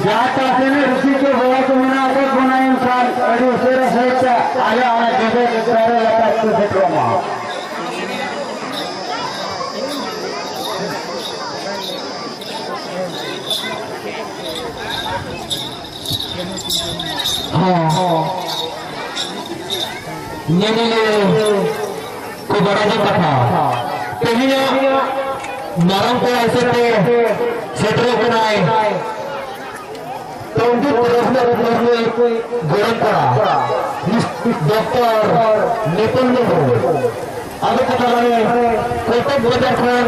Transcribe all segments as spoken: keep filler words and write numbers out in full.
ᱡᱟᱦᱟᱸ ᱴᱟᱥᱮᱱ ᱨᱩᱥᱤᱠᱟ ᱵᱟᱵᱟ ᱠᱚ ᱢᱮᱱᱟᱜ ᱟᱠᱟᱫ ᱵᱚᱱᱟ, ᱮᱱᱠᱷᱟᱱ ᱟᱹᱰᱤ ᱩᱥᱟᱹᱨᱟ ᱥᱟᱺᱦᱤᱡ ᱛᱮ ᱟᱞᱮ ᱚᱱᱟ ᱡᱚᱡᱚ ᱫᱟᱨᱮ ᱞᱟᱛᱟᱨ ᱛᱮ ᱥᱮᱴᱮᱨᱚᱜ ᱢᱟ᱾ ᱦᱚᱸ᱾ ᱧᱮᱧᱮᱞᱤᱭᱟᱹ ᱠᱚ ᱵᱟᱲᱟᱭ ᱡᱚᱝ ᱠᱟᱛᱷᱟ, ᱛᱮᱦᱮᱧᱟᱜ ᱢᱟᱨᱟᱝ ᱯᱮᱲᱟ ᱦᱤᱥᱟᱹᱵ ᱛᱮ ᱥᱮᱴᱮᱨᱚᱜ ᱠᱟᱱᱟᱭ ᱯᱚᱱᱰᱤᱛ ᱨᱚᱜᱷᱩᱱᱟᱛᱷ ᱢᱩᱨᱢᱩ ᱜᱚᱲᱚᱢ ᱠᱚᱲᱟ, ᱰᱚᱠᱴᱚᱨ ᱱᱤᱯᱚᱱ ᱢᱩᱨᱢᱩ᱾ ᱟᱵᱚ ᱠᱚ ᱛᱟᱞᱟᱨᱮ ᱠᱚᱴᱚᱠ ᱵᱟᱡᱟᱨ ᱠᱷᱚᱱ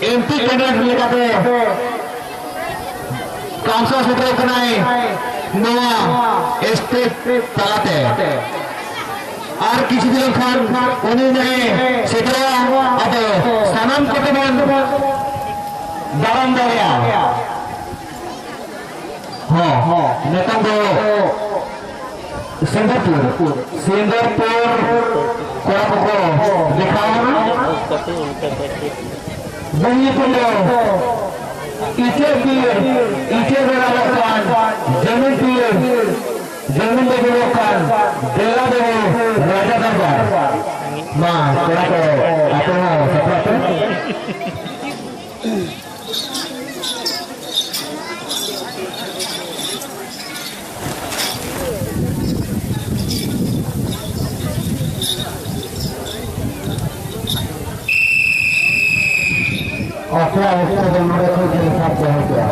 ᱮᱢᱯᱤ ᱠᱮᱱᱰᱤᱰᱮᱴ ᱞᱮᱠᱟᱛᱮ ᱠᱟᱣᱩᱱᱥᱤᱞ ᱥᱮᱴᱮᱨ ᱠᱟᱱᱟᱭ ᱱᱚᱣᱟ ᱥᱴᱮᱡ ᱛᱟᱞᱟᱛᱮ᱾ ᱟᱨ ᱠᱤᱪᱷᱩ ᱫᱤᱱ ᱠᱷᱟᱱ ᱩᱱᱤ ᱱᱟᱭ ᱥᱮᱴᱮᱨᱚᱜᱼᱟ᱾ ᱟᱫᱚ ᱥᱟᱱᱟᱢ ᱠᱚᱛᱮ ᱵᱚᱱ ᱫᱟᱨᱟᱢ ᱫᱟᱲᱮᱭᱟᱜᱼᱟ᱾ ᱦᱚᱸ, ᱱᱤᱛᱚᱝ ᱫᱚ ᱥᱤᱸᱫᱩᱨᱯᱩᱨ, ᱥᱤᱸᱫᱩᱨᱯᱩᱨ ᱠᱚᱲᱟ ᱠᱚᱠᱚ ᱫᱮᱠᱷᱟᱣ ᱮᱱᱟ᱾ ᱵᱤᱧ ᱧᱩᱛᱩᱢ ᱫᱚ ᱤᱪᱟᱹᱜ ᱵᱤᱨ, ᱤᱪᱟᱹᱜ ᱵᱮᱲᱟ ᱞᱮᱠᱟᱱ ᱡᱟᱹᱢᱤᱱ ᱵᱤᱨ, ᱡᱟᱹᱢᱤᱱ ᱫᱚ ᱵᱩᱨᱩ ᱠᱟᱱ ᱫᱮᱞᱟ ᱵᱩᱨᱩ ᱨᱟᱡᱟ ᱫᱚᱨᱵᱟᱨ᱾ ᱢᱟ ᱠᱚᱲᱟ ᱠᱚ ᱟᱯᱮ ᱦᱚᱸ ᱥᱟᱯᱲᱟᱣ ᱯᱮ᱾ ᱟᱯᱮᱭᱟᱜ ᱚᱠᱛᱚ ᱫᱚ ᱱᱚᱰᱮ ᱠᱷᱚᱱ ᱜᱮ ᱥᱟᱵ ᱫᱚᱦᱚ ᱠᱮᱜᱼᱟ᱾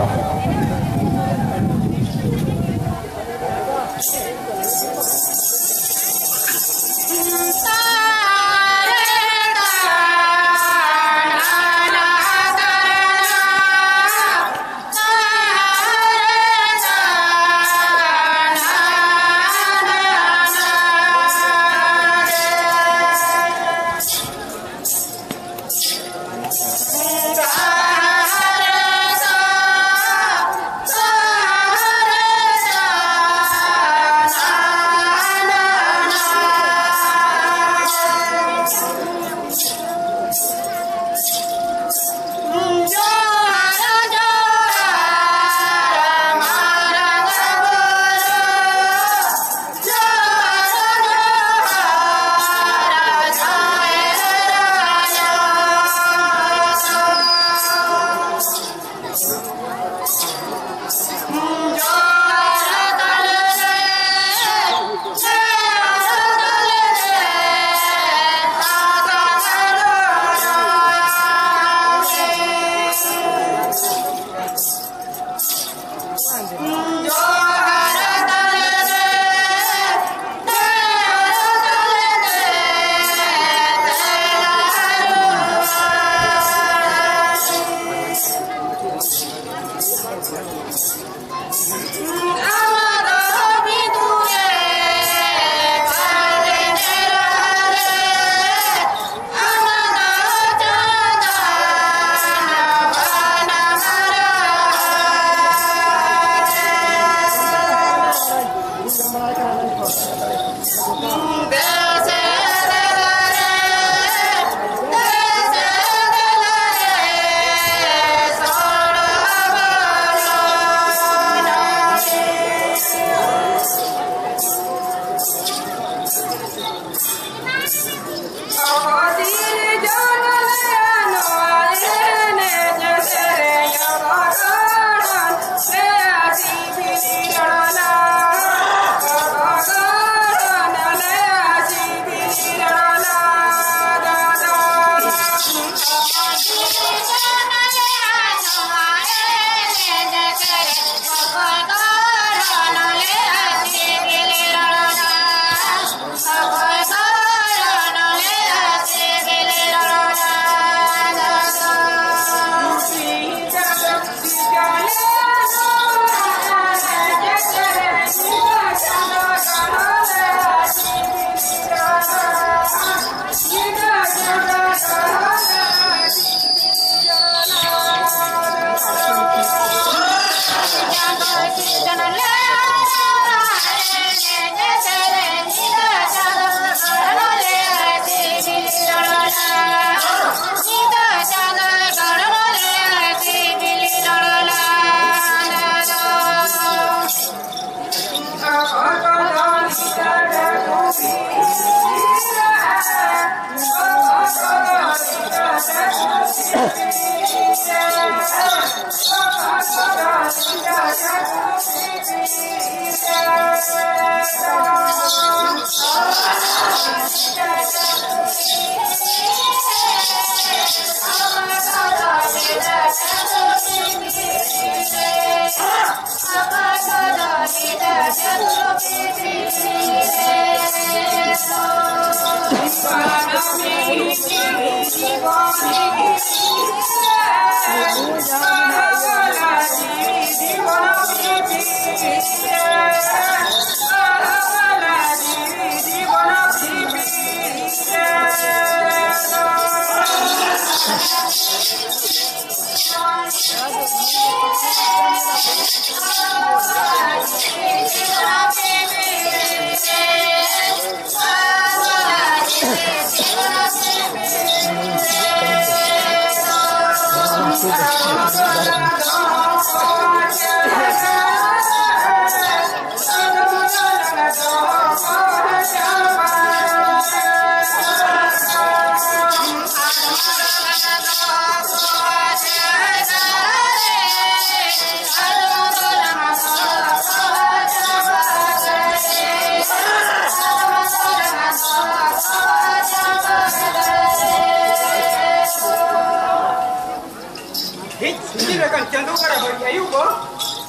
ᱦᱮᱡ ᱥᱮᱴᱮᱨ ᱟᱠᱟᱱ ᱪᱟᱸᱫᱳ ᱵᱟᱲᱟ ᱵᱟᱹᱲᱤ ᱟᱭᱳ ᱠᱚ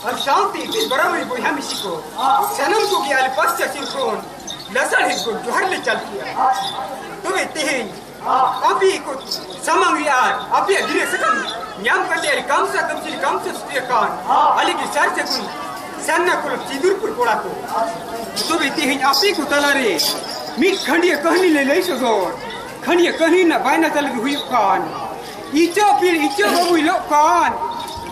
ᱟᱨ ᱥᱟᱶᱛᱮ ᱤᱯᱤᱞ ᱵᱟᱨᱟᱵᱟᱹᱨᱤ ᱵᱚᱭᱦᱟ ᱢᱤᱥᱤ ᱠᱚ, ᱥᱟᱱᱟᱢ ᱠᱚᱜᱮ ᱟᱞᱮ ᱯᱟᱥᱴᱟ ᱥᱮᱱ ᱠᱷᱚᱱ ᱞᱟᱥᱟᱲᱦᱮᱫ ᱜᱚᱰ ᱡᱚᱦᱟᱨ ᱞᱮ ᱪᱟᱞ ᱠᱮᱜᱼᱟ᱾ ᱛᱚᱵᱮ ᱛᱮᱦᱮᱧ ᱟᱯᱮ ᱠᱚ ᱥᱟᱢᱟᱝ ᱨᱮ ᱟᱨ ᱟᱯᱮᱭᱟᱜ ᱜᱤᱨᱟᱹ ᱥᱟᱠᱟᱢ ᱧᱟᱢ ᱠᱟᱛᱮ ᱟᱹᱰᱤ ᱠᱟᱢᱥᱟ ᱠᱟᱢᱥᱤ ᱨᱮ ᱠᱟᱢᱥᱟ ᱥᱩᱥᱴᱤ ᱟᱠᱟᱱ ᱟᱞᱮ ᱜᱮ ᱥᱟᱨ ᱥᱟᱹᱜᱩᱱ ᱥᱟᱨᱱᱟ ᱠᱚᱞᱚᱢ ᱥᱤᱸᱫᱩᱨᱯᱩᱨ ᱠᱚᱲᱟ ᱠᱚ᱾ ᱛᱚᱵᱮ ᱛᱮᱦᱮᱧ ᱟᱯᱮ ᱠᱚ ᱛᱟᱞᱟᱨᱮ ᱢᱤᱫ ᱠᱷᱟᱹᱱᱰᱤᱭᱟᱹ ᱠᱟᱹᱦᱱᱤ ᱞᱮ ᱞᱟᱹᱭ ᱥᱚᱫᱚᱨ᱾ ᱠᱷᱟᱹᱱᱰᱤᱭᱟᱹ ᱠᱟᱹᱦᱱᱤ ᱨᱮᱱᱟᱜ ᱵᱟᱭᱱᱟ ᱛᱟᱞᱮ ᱫᱚ ᱦᱩᱭᱩᱜ ᱠᱟᱱ, ᱤᱪᱟᱹᱜ ᱯᱤᱲ ᱤᱪᱟᱹᱜ ᱵᱟᱹᱵᱩᱭ ᱞᱚᱜ ᱠᱟᱱ,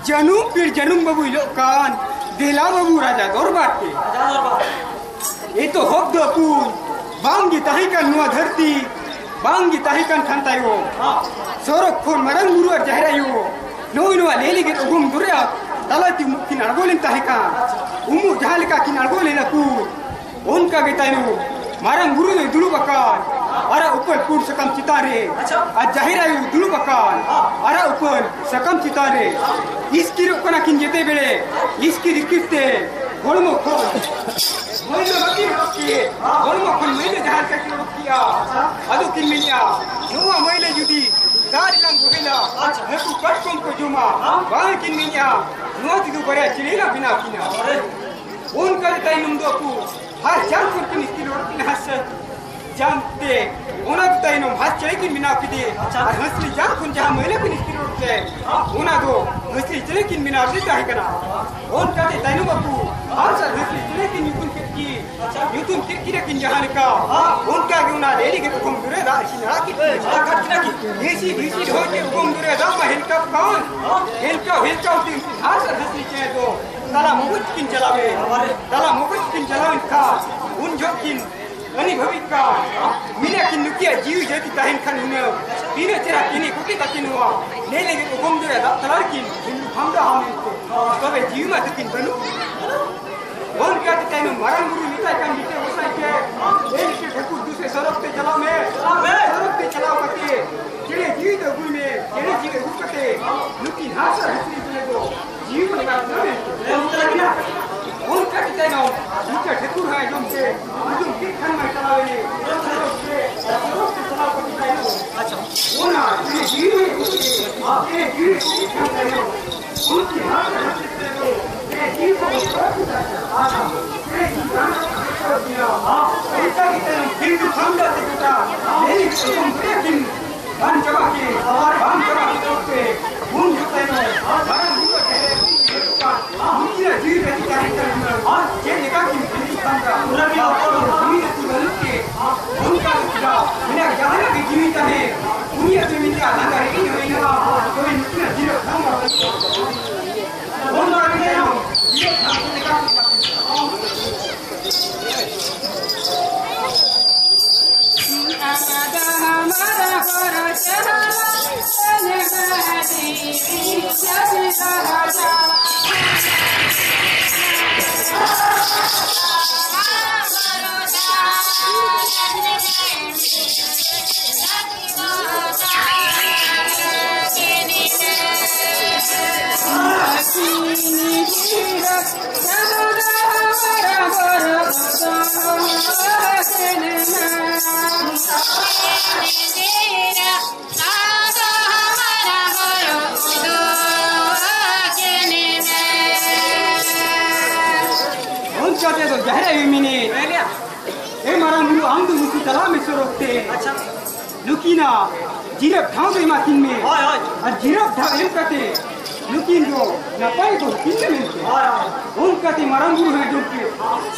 ᱡᱟᱹᱱᱩᱢ ᱯᱤᱲ ᱡᱟᱹᱱᱩᱢ ᱵᱟᱹᱵᱩᱭ ᱞᱚᱜ ᱠᱟᱱ, ᱫᱮᱞᱟ ᱵᱟᱹᱵᱩ ᱨᱟᱡᱟ ᱫᱚᱨᱵᱟᱨ ᱛᱮ᱾ ᱮᱛᱚᱦᱚᱵ ᱫᱚ ᱟᱹᱯᱩᱱ ᱵᱟᱝ ᱜᱮ ᱛᱟᱦᱮᱸ ᱠᱟᱱ ᱱᱚᱣᱟ ᱫᱷᱟᱹᱨᱛᱤ, ᱵᱟᱝ ᱜᱮ ᱛᱟᱦᱮᱸ ᱠᱟᱱ ᱠᱷᱟᱱ ᱛᱟᱭᱚᱢ ᱥᱚᱨᱚᱜ ᱠᱷᱚᱱ ᱢᱟᱨᱟᱝ ᱵᱩᱨᱩ ᱟᱨ ᱡᱟᱦᱮᱨ ᱟᱭᱳ ᱱᱚᱜᱼᱚᱭ ᱱᱚᱣᱟ ᱞᱟᱹᱭ ᱞᱟᱹᱜᱤᱫ ᱚᱜᱚᱢ ᱫᱚᱨᱭᱟ ᱛᱟᱞᱟᱛᱮ ᱩᱢᱩᱜ ᱠᱤᱱ ᱟᱬᱜᱚ ᱞᱮᱱ ᱛᱟᱦᱮᱸ ᱠᱟᱱ᱾ ᱩᱢᱩᱜ ᱡᱟᱦᱟᱸ ᱞᱮᱠᱟ ᱠᱤᱱ ᱟᱬᱜᱚ ᱞᱮᱱᱟ ᱠᱩ, ᱚᱱᱠᱟ ᱜᱮ ᱛᱟᱭᱱᱚᱢ ᱢᱟᱨᱟᱝ ᱵᱩᱨᱩ ᱫᱚᱭ ᱫᱩᱲᱩᱵ ᱟᱠᱟᱱ ᱟᱨᱟᱜ ᱩᱯᱟᱹᱞ ᱯᱩᱸᱰ ᱥᱟᱠᱟᱢ ᱪᱮᱛᱟᱱ ᱨᱮ᱾ ᱟᱪᱪᱷᱟ᱾ ᱟᱨ ᱡᱟᱦᱮᱨ ᱟᱭᱳ ᱫᱩᱲᱩᱵ ᱟᱠᱟᱱ ᱟᱨᱟᱜ ᱩᱯᱟᱹᱞ ᱥᱟᱠᱟᱢ ᱪᱮᱛᱟᱱ ᱨᱮ᱾ ᱤᱥᱠᱤᱨᱚᱜ ᱠᱟᱱᱟ ᱠᱤᱱ ᱡᱮᱛᱮ ᱵᱮᱲᱮ, ᱤᱥᱠᱤᱨ ᱤᱥᱠᱤᱨ ᱛᱮ ᱦᱚᱲᱢᱚ ᱠᱷᱚᱱ ᱢᱟᱹᱭᱞᱟᱹ ᱵᱟᱹᱠᱤᱱ ᱚᱰᱚᱠ ᱠᱮᱫ, ᱦᱚᱲᱢᱚ ᱠᱷᱚᱱ ᱢᱟᱹᱭᱞᱟᱹ ᱡᱟᱦᱟᱸ ᱞᱮᱠᱟ ᱠᱤᱱ ᱚᱰᱚᱠ ᱠᱮᱫᱼᱟ, ᱟᱫᱚ ᱠᱤᱱ ᱢᱮᱱᱮᱫᱼᱟ, ᱱᱚᱣᱟ ᱢᱟᱹᱭᱞᱟᱹ ᱡᱩᱫᱤ ᱫᱟᱜ ᱨᱮᱞᱟᱝ ᱵᱚᱦᱮᱞᱟ, ᱦᱟᱹᱠᱩ ᱠᱟᱴᱠᱚᱢ ᱠᱚ ᱡᱚᱢᱟ, ᱵᱟᱝ ᱠᱤᱱ ᱢᱮᱱᱮᱫᱼᱟ, ᱱᱚᱣᱟ ᱛᱮᱫᱚ ᱵᱟᱨᱭᱟ ᱪᱮᱬᱮ ᱞᱟᱝ ᱵᱮᱱᱟᱣ ᱠᱤᱱᱟ᱾ ᱚᱱᱠᱟ ᱜᱮ ᱛᱟᱭᱱᱚᱢ ᱫᱚ ᱟᱠᱚ ᱦᱟᱥ ᱡᱟᱝ ᱠᱷᱚᱱ ᱠᱤᱱ ᱤᱥᱠᱤᱨ ᱚᱰᱚᱠ ᱠᱤᱱᱟ, ᱦᱟᱥ ᱡᱟᱝ ᱛᱮ᱾ ᱚᱱᱟ ᱛᱟᱭᱱᱚᱢ ᱦᱟᱥ ᱪᱮᱬᱮ ᱠᱤᱱ ᱵᱮᱱᱟᱣ ᱠᱮᱫᱮ᱾ ᱟᱪᱪᱷᱟ᱾ ᱟᱨ ᱦᱟᱹᱥᱞᱤ ᱡᱟᱝ ᱠᱷᱚᱱ ᱡᱟᱦᱟᱸ ᱢᱟᱹᱭᱞᱟᱹ ᱠᱤᱱ ᱤᱥᱠᱤᱨ ᱚᱰᱚᱠ ᱞᱮᱫ, ᱚᱱᱟ ᱫᱚ ᱦᱟᱹᱥᱞᱤ ᱪᱮᱬᱮ ᱠᱤᱱ ᱵᱮᱱᱟᱣ ᱞᱮᱫᱮ ᱛᱟᱦᱮᱸ ᱠᱟᱱᱟ᱾ ᱚᱱᱠᱟ ᱛᱮ ᱛᱟᱭᱱᱚᱢ ᱟᱠᱚ ᱦᱟᱥ ᱟᱨ ᱦᱟᱹᱥᱞᱤ ᱪᱮᱬᱮ ᱠᱤᱱ ᱧᱩᱛᱩᱢ ᱠᱮᱫ ᱠᱤᱱ᱾ ᱟᱪᱪᱷᱟ᱾ ᱧᱩᱛᱩᱢ ᱠᱮᱫ ᱠᱤᱱᱟ ᱠᱤᱱ ᱡᱟᱦᱟᱸ ᱞᱮᱠᱟ, ᱚᱱᱠᱟ ᱜᱮ ᱚᱱᱟ ᱞᱮᱰᱤ ᱜᱮ ᱛᱚᱠᱷᱚᱱ ᱫᱩᱨᱮ ᱫᱟᱜ ᱤᱥᱤᱱ ᱟᱲᱟᱜ ᱠᱮᱫ ᱠᱤᱱ᱾ ᱟᱲᱟᱜ ᱠᱟᱫ ᱠᱤᱱᱟ ᱠᱤᱱ᱾ ᱦᱤᱥᱤ ᱦᱤᱥᱤ ᱦᱚᱭ ᱛᱮ ᱩᱜᱚᱢ ᱫᱩᱨᱮ ᱫᱟᱜ ᱢᱟ ᱦᱮᱞᱠᱟᱣ ᱠᱟᱱ᱾ ᱦᱮᱞᱠᱟᱣ ᱦᱮᱞᱠᱟᱣ ᱛᱮ ᱩᱱᱠᱤᱱ ᱦᱟᱥ ᱟᱨ ᱦᱟᱹᱥᱞᱤ ᱪᱮᱬᱮ ᱫᱚ ᱛᱟᱞᱟ ᱢᱚᱜᱚᱡ ᱠᱤᱱ ᱪᱟᱞᱟᱣᱮᱱ᱾ ᱛᱟᱞᱟ ᱢᱚᱜᱚᱡ ᱠᱤᱱ ᱪᱟᱞᱟᱣᱮᱱ ᱠᱷᱟᱱ ᱩᱱ ᱡᱚᱦᱚᱜ ᱠᱤᱱ ᱟᱹᱱᱤ ᱵᱷᱟᱹᱵᱤᱛ ᱠᱟᱱ, ᱢᱮᱱᱟ ᱠᱤᱱ ᱱᱩᱠᱤᱭᱟᱜ ᱡᱤᱣᱤ ᱡᱟᱹᱛᱤ ᱛᱟᱦᱮᱱ ᱠᱷᱟᱱ ᱦᱩᱱᱟᱹᱝ ᱛᱤᱱᱟᱹᱜ ᱪᱮᱦᱨᱟ ᱠᱤᱱᱤ ᱠᱚᱴᱮ ᱠᱟᱛᱮ ᱱᱚᱣᱟ ᱱᱮ ᱞᱟᱹᱜᱤᱫ ᱚᱜᱚᱢ ᱫᱚᱭᱟ ᱫᱟᱜ ᱛᱟᱞᱟ ᱨᱮᱠᱤᱱ ᱦᱤᱱᱫᱩ ᱯᱷᱟᱢᱰᱟ ᱦᱟᱢ ᱢᱮᱱᱛᱮ᱾ ᱛᱚᱵᱮ ᱡᱤᱣᱤ ᱢᱟ ᱛᱟᱹᱠᱤᱱ ᱵᱟᱹᱱᱩᱜ᱾ ᱚᱱᱠᱟ ᱛᱮ ᱛᱟᱭᱱᱚᱢ ᱢᱟᱨᱟᱝ ᱵᱩᱨᱩ ᱢᱮᱛᱟᱭ ᱠᱟᱱ ᱢᱤᱫᱴᱮᱱ ᱜᱚᱸᱥᱟᱭ ᱴᱷᱮᱱ, "ᱮ ᱢᱤᱫᱴᱮᱱ ᱴᱷᱟᱹᱠᱩᱨ ᱫᱩᱥᱮ ᱥᱚᱨᱚᱜ ᱛᱮ ᱪᱟᱞᱟᱣ ᱢᱮ, ᱥᱚᱨᱚᱜ ᱛᱮ ᱪᱟᱞᱟᱣ ᱠᱟᱛᱮ ᱪᱮᱬᱮ ᱡᱤᱣᱤ ᱫᱚ ᱟᱹᱜᱩᱭ ᱢᱮ, ᱪᱮᱬᱮ ᱡᱤᱣᱤ ᱟᱹᱜᱩ ᱠᱟᱛᱮ ᱱᱩᱠᱤᱱ ᱦᱟᱥ ᱟᱨ ᱦᱟᱹᱥᱞᱤ ᱪᱮᱬᱮ ᱫᱚ ᱡᱤᱣᱤ ᱵᱚᱱ ᱮᱢᱟ ᱠᱤᱱᱟ ᱢᱮᱱᱛᱮ." ᱚᱱᱠᱟ ᱜᱮ ᱛᱟᱭᱱᱚᱢ ᱢᱤᱫᱴᱮᱱ ᱴᱷᱟᱹᱠᱩᱨ ᱦᱚᱸᱭ ᱟᱸᱡᱚᱢ ᱛᱮ ᱟᱸᱡᱚᱢ ᱠᱮᱫ ᱠᱷᱟᱱ ᱢᱟᱭ ᱪᱟᱞᱟᱣ ᱮᱱᱮ ᱥᱚᱨᱚᱜ ᱛᱮ, ᱥᱚᱨᱚᱜ ᱛᱮ ᱪᱟᱞᱟᱣ ᱠᱟᱛᱮ ᱛᱟᱭᱱᱚᱢ᱾ ᱟᱪᱪᱷᱟ᱾ ᱚᱱᱟ ᱪᱮᱬᱮ ᱡᱤᱣᱤ ᱦᱚᱸᱭ ᱟᱹᱜᱩ ᱠᱮᱫ, ᱪᱮᱬᱮ ᱡᱤᱣᱤ ᱟᱹᱜᱩ ᱠᱮᱫ ᱠᱷᱟᱱ ᱛᱟᱭᱱᱚᱢ ᱩᱱᱠᱤᱱ ᱦᱟᱥ ᱟᱨ ᱦᱟᱹᱥᱞᱤ ᱪᱮᱬᱮ ᱫᱚ ᱪᱮᱬᱮ ᱡᱤᱣᱤ ᱠᱚ ᱵᱚᱱ ᱥᱚᱨᱚᱜ ᱠᱮᱫᱟ᱾ ᱟᱪᱪᱷᱟ᱾ ᱪᱮᱬᱮ ᱡᱤᱣᱤ ᱵᱟᱝ ᱥᱚᱨᱚᱜ ᱠᱮᱫᱟ᱾ ᱚᱱᱠᱟ ᱜᱮ ᱛᱟᱭᱱᱚᱢ ᱠᱤᱱᱛᱩ ᱥᱟᱢᱰᱟ ᱛᱮ ᱜᱚᱴᱟ ᱞᱮᱱᱤ ᱥᱚᱨᱚᱜ ᱠᱮᱫᱟ ᱠᱤᱱ᱾ ᱵᱟᱝ ᱪᱟᱵᱟ ᱠᱮ, ᱵᱟᱝ ᱪᱟᱵᱟ ᱠᱮ ᱛᱚᱨᱛᱮ, ᱩᱱ ᱡᱚᱠᱷᱮᱡ ᱫᱚ ᱢᱟᱨᱟᱝ ᱵᱩᱨᱩ ᱴᱷᱮᱱ ᱩᱱᱠᱤᱱᱟᱜ ᱡᱤᱣᱤ ᱨᱮ ᱛᱟᱦᱮᱸ ᱠᱟᱱᱟ, ᱪᱮᱫ ᱞᱮᱠᱟ ᱠᱤᱱ ᱦᱤᱡᱩᱜ ᱠᱟᱱ ᱛᱟᱦᱮᱸ, ᱚᱱᱟ ᱜᱮ ᱟᱵᱚ ᱫᱚ ᱡᱤᱣᱤ ᱨᱮ ᱵᱟᱹᱱᱩᱜ ᱛᱮ, ᱚᱱᱠᱟ ᱞᱮᱠᱟ ᱢᱮᱱᱟᱜ ᱡᱟᱦᱟᱸᱭᱟᱜ ᱜᱮ ᱡᱤᱣᱤ ᱛᱟᱦᱮᱸ, ᱩᱱᱤᱭᱟᱜ ᱡᱤᱣᱤ ᱨᱮ ᱞᱟᱸᱜᱟ ᱦᱤᱲᱤᱧ ᱦᱩᱭ ᱮᱱᱟ, ᱛᱚᱵᱮ ᱱᱩᱠᱤᱱᱟᱜ ᱡᱤᱣᱤ ᱨᱮ ᱵᱟᱹᱱᱩᱜᱼᱟ᱾ ᱚᱱᱟ ᱜᱮ ᱛᱟᱭᱱᱚᱢ ᱡᱤᱣᱤ ᱨᱮ ᱞᱮᱠᱟ ᱮ ᱢᱟᱨᱟᱝ ᱵᱩᱨᱩ, ᱟᱢ ᱫᱚ ᱱᱩᱠᱩ ᱪᱟᱞᱟᱜ ᱢᱮ ᱥᱚᱨᱚᱜ ᱛᱮ᱾ ᱟᱪᱪᱷᱟ᱾ ᱱᱩᱠᱤᱱᱟᱜ ᱡᱤᱨᱟᱹᱵ ᱴᱷᱟᱶ ᱫᱚ ᱮᱢᱟ ᱠᱤᱱ ᱢᱮ᱾ ᱦᱳᱭ, ᱦᱳᱭ᱾ ᱟᱨ ᱡᱤᱨᱟᱹᱵ ᱴᱷᱟᱶ ᱮᱢ ᱠᱟᱛᱮ ᱱᱩᱠᱤᱱ ᱫᱚ ᱱᱟᱯᱟᱭ ᱠᱚ ᱦᱟᱹᱴᱤᱧ ᱢᱮ ᱢᱮᱱᱛᱮ᱾ ᱦᱳᱭ, ᱦᱳᱭ᱾ ᱚᱱᱠᱟᱛᱮ ᱢᱟᱨᱟᱝ ᱵᱩᱨᱩ ᱦᱚᱸᱭ ᱟᱸᱡᱚᱢ ᱠᱮᱫ᱾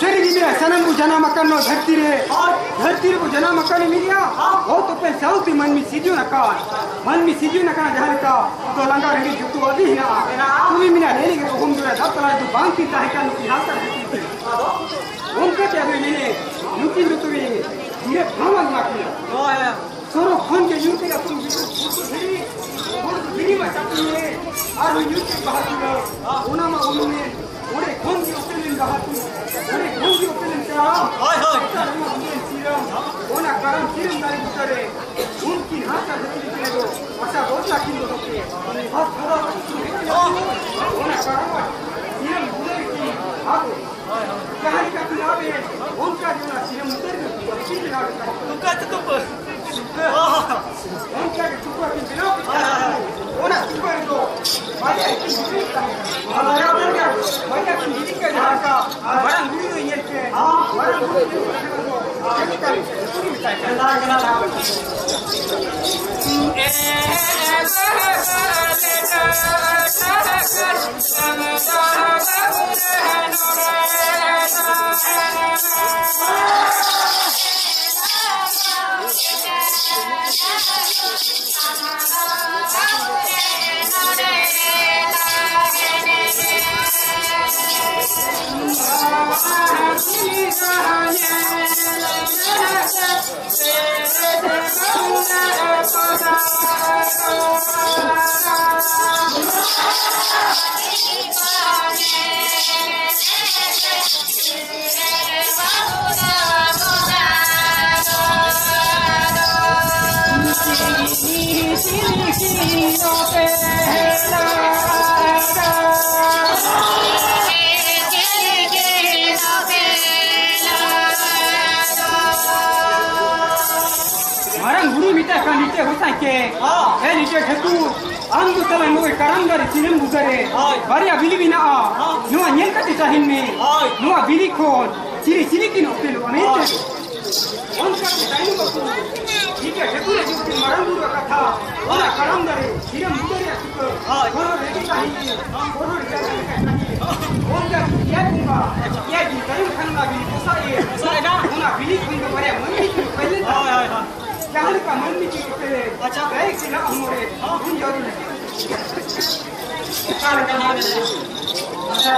ᱥᱟᱹᱨᱤ ᱜᱮ ᱢᱮᱱᱟᱭ, ᱥᱟᱱᱟᱢ ᱵᱚ ᱡᱟᱱᱟᱢ ᱟᱠᱟᱱ ᱱᱚᱣᱟ ᱫᱷᱟᱹᱨᱛᱤ ᱨᱮ᱾ ᱦᱳᱭ᱾ ᱫᱷᱟᱹᱨᱛᱤ ᱨᱮᱵᱚ ᱡᱟᱱᱟᱢ ᱟᱠᱟᱱ ᱢᱮᱱᱮᱜᱼᱟ᱾ ᱦᱳᱭ᱾ ᱚᱛ ᱩᱯᱮᱞ ᱥᱟᱶᱛᱮ ᱢᱟᱹᱱᱢᱤ ᱥᱤᱨᱡᱚᱱ ᱟᱠᱟᱱ᱾ ᱢᱟᱹᱱᱢᱤ ᱥᱤᱨᱡᱚᱱ ᱟᱠᱟᱱᱟ ᱡᱟᱦᱟᱸ ᱞᱮᱠᱟ, ᱫᱚ ᱞᱟᱸᱜᱟ ᱨᱮᱸᱜᱮᱡ ᱡᱚᱛᱚᱣᱟᱜ ᱜᱮ ᱦᱮᱱᱟᱜᱼᱟ᱾ ᱦᱮᱱᱟᱜᱼᱟ᱾ ᱛᱚᱵᱮ ᱢᱮᱱᱟ, ᱞᱟᱹᱭ ᱞᱮᱜᱮ ᱠᱚ ᱦᱚᱢ ᱫᱚ ᱫᱷᱟᱯ ᱛᱟᱞᱟ ᱨᱮᱫᱚ ᱵᱟᱝ ᱠᱤᱱ ᱛᱟᱦᱮᱸ ᱠᱟᱱ ᱱᱩᱠᱤᱱ ᱦᱟᱥᱟ ᱫᱷᱟᱹᱨᱛᱤ ᱨᱮ᱾ ᱟᱫᱚ? ᱚᱱᱠᱟ ᱛᱮ ᱟᱫᱚᱭ ᱢᱮᱱᱮ, ᱱᱩᱠᱤᱱ ᱫᱚ ᱛᱚᱵᱮ ᱡᱤᱨᱟᱹ ᱴᱷᱟᱶ ᱞᱟᱝ ᱮᱢᱟ ᱠᱤᱱᱟ᱾ ᱦᱳᱭ, ᱦᱳᱭ᱾ ᱥᱚᱨᱚᱜ ᱠᱷᱚᱱ ᱜᱮ ᱧᱩᱨ ᱠᱮᱫᱟ ᱠᱚ, ᱵᱩᱨᱩ ᱫᱷᱤᱨᱤ, ᱵᱩᱨᱩ ᱫᱷᱤᱨᱤ ᱢᱟ ᱪᱟᱯᱮ ᱧᱮᱞᱮ, ᱟᱨᱦᱚᱸ ᱧᱩᱨ ᱠᱮᱫ ᱵᱟᱦᱟ ᱛᱩᱞᱟᱹᱣ, ᱚᱱᱟ ᱢᱟ ᱩᱱᱩᱢᱮᱱ, ᱚᱸᱰᱮ ᱠᱷᱚᱱ ᱜᱮ ᱩᱯᱮᱞᱮᱱ ᱵᱟᱦᱟ ᱛᱩᱞᱟᱹᱣ, ᱚᱸᱰᱮ ᱠᱷᱚᱱ ᱜᱮ ᱩᱯᱮᱞᱮᱱ ᱠᱟᱨᱟᱢ, ᱦᱳᱭ, ᱦᱳᱭ᱾ ᱚᱱᱟ ᱩᱯᱮᱞ ᱥᱤᱨᱟᱹᱢ, ᱚᱱᱟ ᱠᱟᱨᱟᱢ ᱥᱤᱨᱟᱹᱢ ᱫᱟᱨᱮ ᱵᱩᱴᱟᱹ ᱨᱮ, ᱩᱱᱠᱤᱱ ᱦᱟᱥᱟ ᱫᱷᱟᱹᱨᱛᱤ ᱪᱮᱬᱮ ᱫᱚ ᱦᱟᱥᱟ ᱵᱚᱫᱞᱟ ᱠᱤᱱ ᱫᱚᱦᱚ ᱠᱮᱫ᱾ ᱚᱱᱟ ᱠᱟᱨᱟᱢ ᱥᱤᱨᱟᱹᱢ ᱵᱩᱴᱟᱹ ᱨᱮ ᱠᱤᱱ ᱟᱵᱚ ᱡᱟᱦᱟᱸ ᱞᱮᱠᱟ ᱠᱤᱱ ᱟᱵᱮᱱ, ᱚᱱᱠᱟ ᱜᱮ ᱚᱱᱟ ᱥᱤᱨᱟᱹᱢ ᱩᱛᱟᱹᱨ ᱜᱮ ᱵᱟᱹᱲᱛᱤ ᱵᱮᱱᱟᱣ ᱞᱮᱠᱟ᱾ ᱛᱩᱠᱟᱹ ᱪᱮ ᱛᱩᱠᱟᱹ? ᱚᱱᱠᱟ ᱜᱮ ᱛᱩᱠᱟᱹ ᱠᱤᱱ ᱵᱮᱱᱟᱣ ᱠᱮᱫᱟ᱾ ᱚᱱᱟ ᱛᱩᱠᱟᱹ ᱨᱮᱫᱚ ᱵᱟᱨᱭᱟ ᱤᱯᱤᱞ ᱜᱤᱫᱽᱨᱟᱹ ᱠᱤᱱ ᱛᱟᱦᱮᱸ ᱠᱟᱱᱟ᱾ ᱵᱟᱨᱭᱟ ᱠᱤᱱ ᱵᱤᱞᱤ ᱠᱮᱫᱟ᱾ ᱢᱟᱨᱟᱝ ᱵᱩᱨᱩ ᱫᱚ ᱧᱮᱞ ᱯᱮ᱾ ᱢᱟᱨᱟᱝ ᱵᱩᱨᱩ ᱫᱚ ᱧᱮᱞ ᱯᱮ᱾ ᱢᱟᱨᱟᱝ ᱵᱩᱨᱩ ᱢᱮᱛᱟᱭ ᱠᱟᱱ, ᱱᱤᱛᱟᱹ ᱜᱚᱸᱥᱟᱭ ᱠᱮ, ᱦᱮᱸ᱾ ᱮ ᱱᱤᱛᱟᱹ ᱴᱷᱟᱹᱠᱩᱨ, ᱟᱢ ᱫᱚ ᱛᱟᱞᱟ ᱱᱚᱜᱼᱚᱭ ᱠᱟᱨᱟᱢ ᱫᱟᱨᱮ ᱥᱤᱨᱟᱹᱢ ᱵᱩᱴᱟᱹ ᱨᱮ ᱦᱳᱭ᱾ ᱵᱟᱨᱭᱟ ᱵᱤᱞᱤ ᱢᱮᱱᱟᱜᱼᱟ᱾ ᱦᱮᱸ᱾ ᱱᱚᱣᱟ ᱧᱮᱞ ᱠᱟᱛᱮ ᱛᱟᱦᱮᱱ ᱢᱮ᱾ ᱦᱳᱭ᱾ ᱱᱚᱣᱟ ᱵᱤᱞᱤ ᱠᱷᱚᱱ ᱪᱤᱞᱤ ᱪᱤᱞᱤ ᱠᱤᱱ ᱚᱯᱮᱞᱚᱜᱼᱟ ᱢᱮᱱᱛᱮ᱾ ᱚᱱᱠᱟ ᱜᱮ ᱛᱟᱭᱱᱚᱢ ᱟᱠᱚ᱾ ᱴᱷᱤᱠ ᱜᱮ, ᱴᱷᱟᱹᱠᱩᱨ ᱡᱩᱠᱛᱤ ᱢᱟᱨᱟᱝ ᱵᱩᱨᱩ ᱠᱟᱛᱷᱟ᱾ ᱚᱱᱟ ᱠᱟᱨᱟᱢ ᱫᱟᱨᱮ ᱥᱤᱨᱟᱹᱢ ᱵᱩᱴᱟᱹ ᱨᱮᱭᱟᱜ ᱪᱩᱠᱟᱹ᱾ ᱦᱳᱭ᱾ ᱦᱚᱨᱚ ᱨᱮᱜᱮ ᱛᱟᱦᱮᱸ ᱠᱤᱱ᱾ ᱦᱚᱨᱚ ᱨᱮᱜᱮ ᱛᱟᱦᱮᱸ ᱠᱤᱱ᱾ ᱚᱱᱠᱟ ᱜᱮ ᱮᱭᱟᱭ ᱵᱚᱸᱜᱟ, ᱮᱭᱟᱭ ᱫᱤᱱ ᱛᱟᱭᱚᱢ ᱠᱷᱟᱱ ᱚᱱᱟ ᱵᱤᱞᱤ ᱯᱚᱥᱟᱜ ᱮ᱾ ᱯᱚᱥᱟᱜ ᱮᱱᱟ᱾ ᱚᱱᱟ ᱵᱤᱞᱤ ᱠᱷᱚᱱ ᱫᱚ ᱵᱟᱨᱭᱟ ᱢᱟᱹᱱᱢᱤ ᱠᱤᱱ ᱩᱯᱮᱞ ᱞᱮᱱᱟ᱾ ᱦᱳᱭ, ᱦᱳᱭ, ᱦᱳᱭ᱾ ᱡᱟᱦᱟᱸ ᱞᱮᱠᱟ ᱢᱟᱹᱱᱢᱤ ᱠᱤᱱ ᱩᱯᱮᱞ ᱞᱮᱱ᱾ ᱟᱪᱪᱷᱟ᱾ ᱜᱟᱹᱭ ᱥᱮᱱᱟᱜ ᱦᱚᱲᱢᱚ ᱨᱮ ᱦᱚᱸ᱾ ᱩᱱ ᱡᱟᱹᱨᱩᱲ ᱞᱮᱱᱟ᱾ ᱚᱠᱟ ᱞᱮᱠᱟ ᱱᱚᱣᱟ ᱢᱮᱱᱟᱜᱼᱟ? ᱟᱪᱪᱷᱟ᱾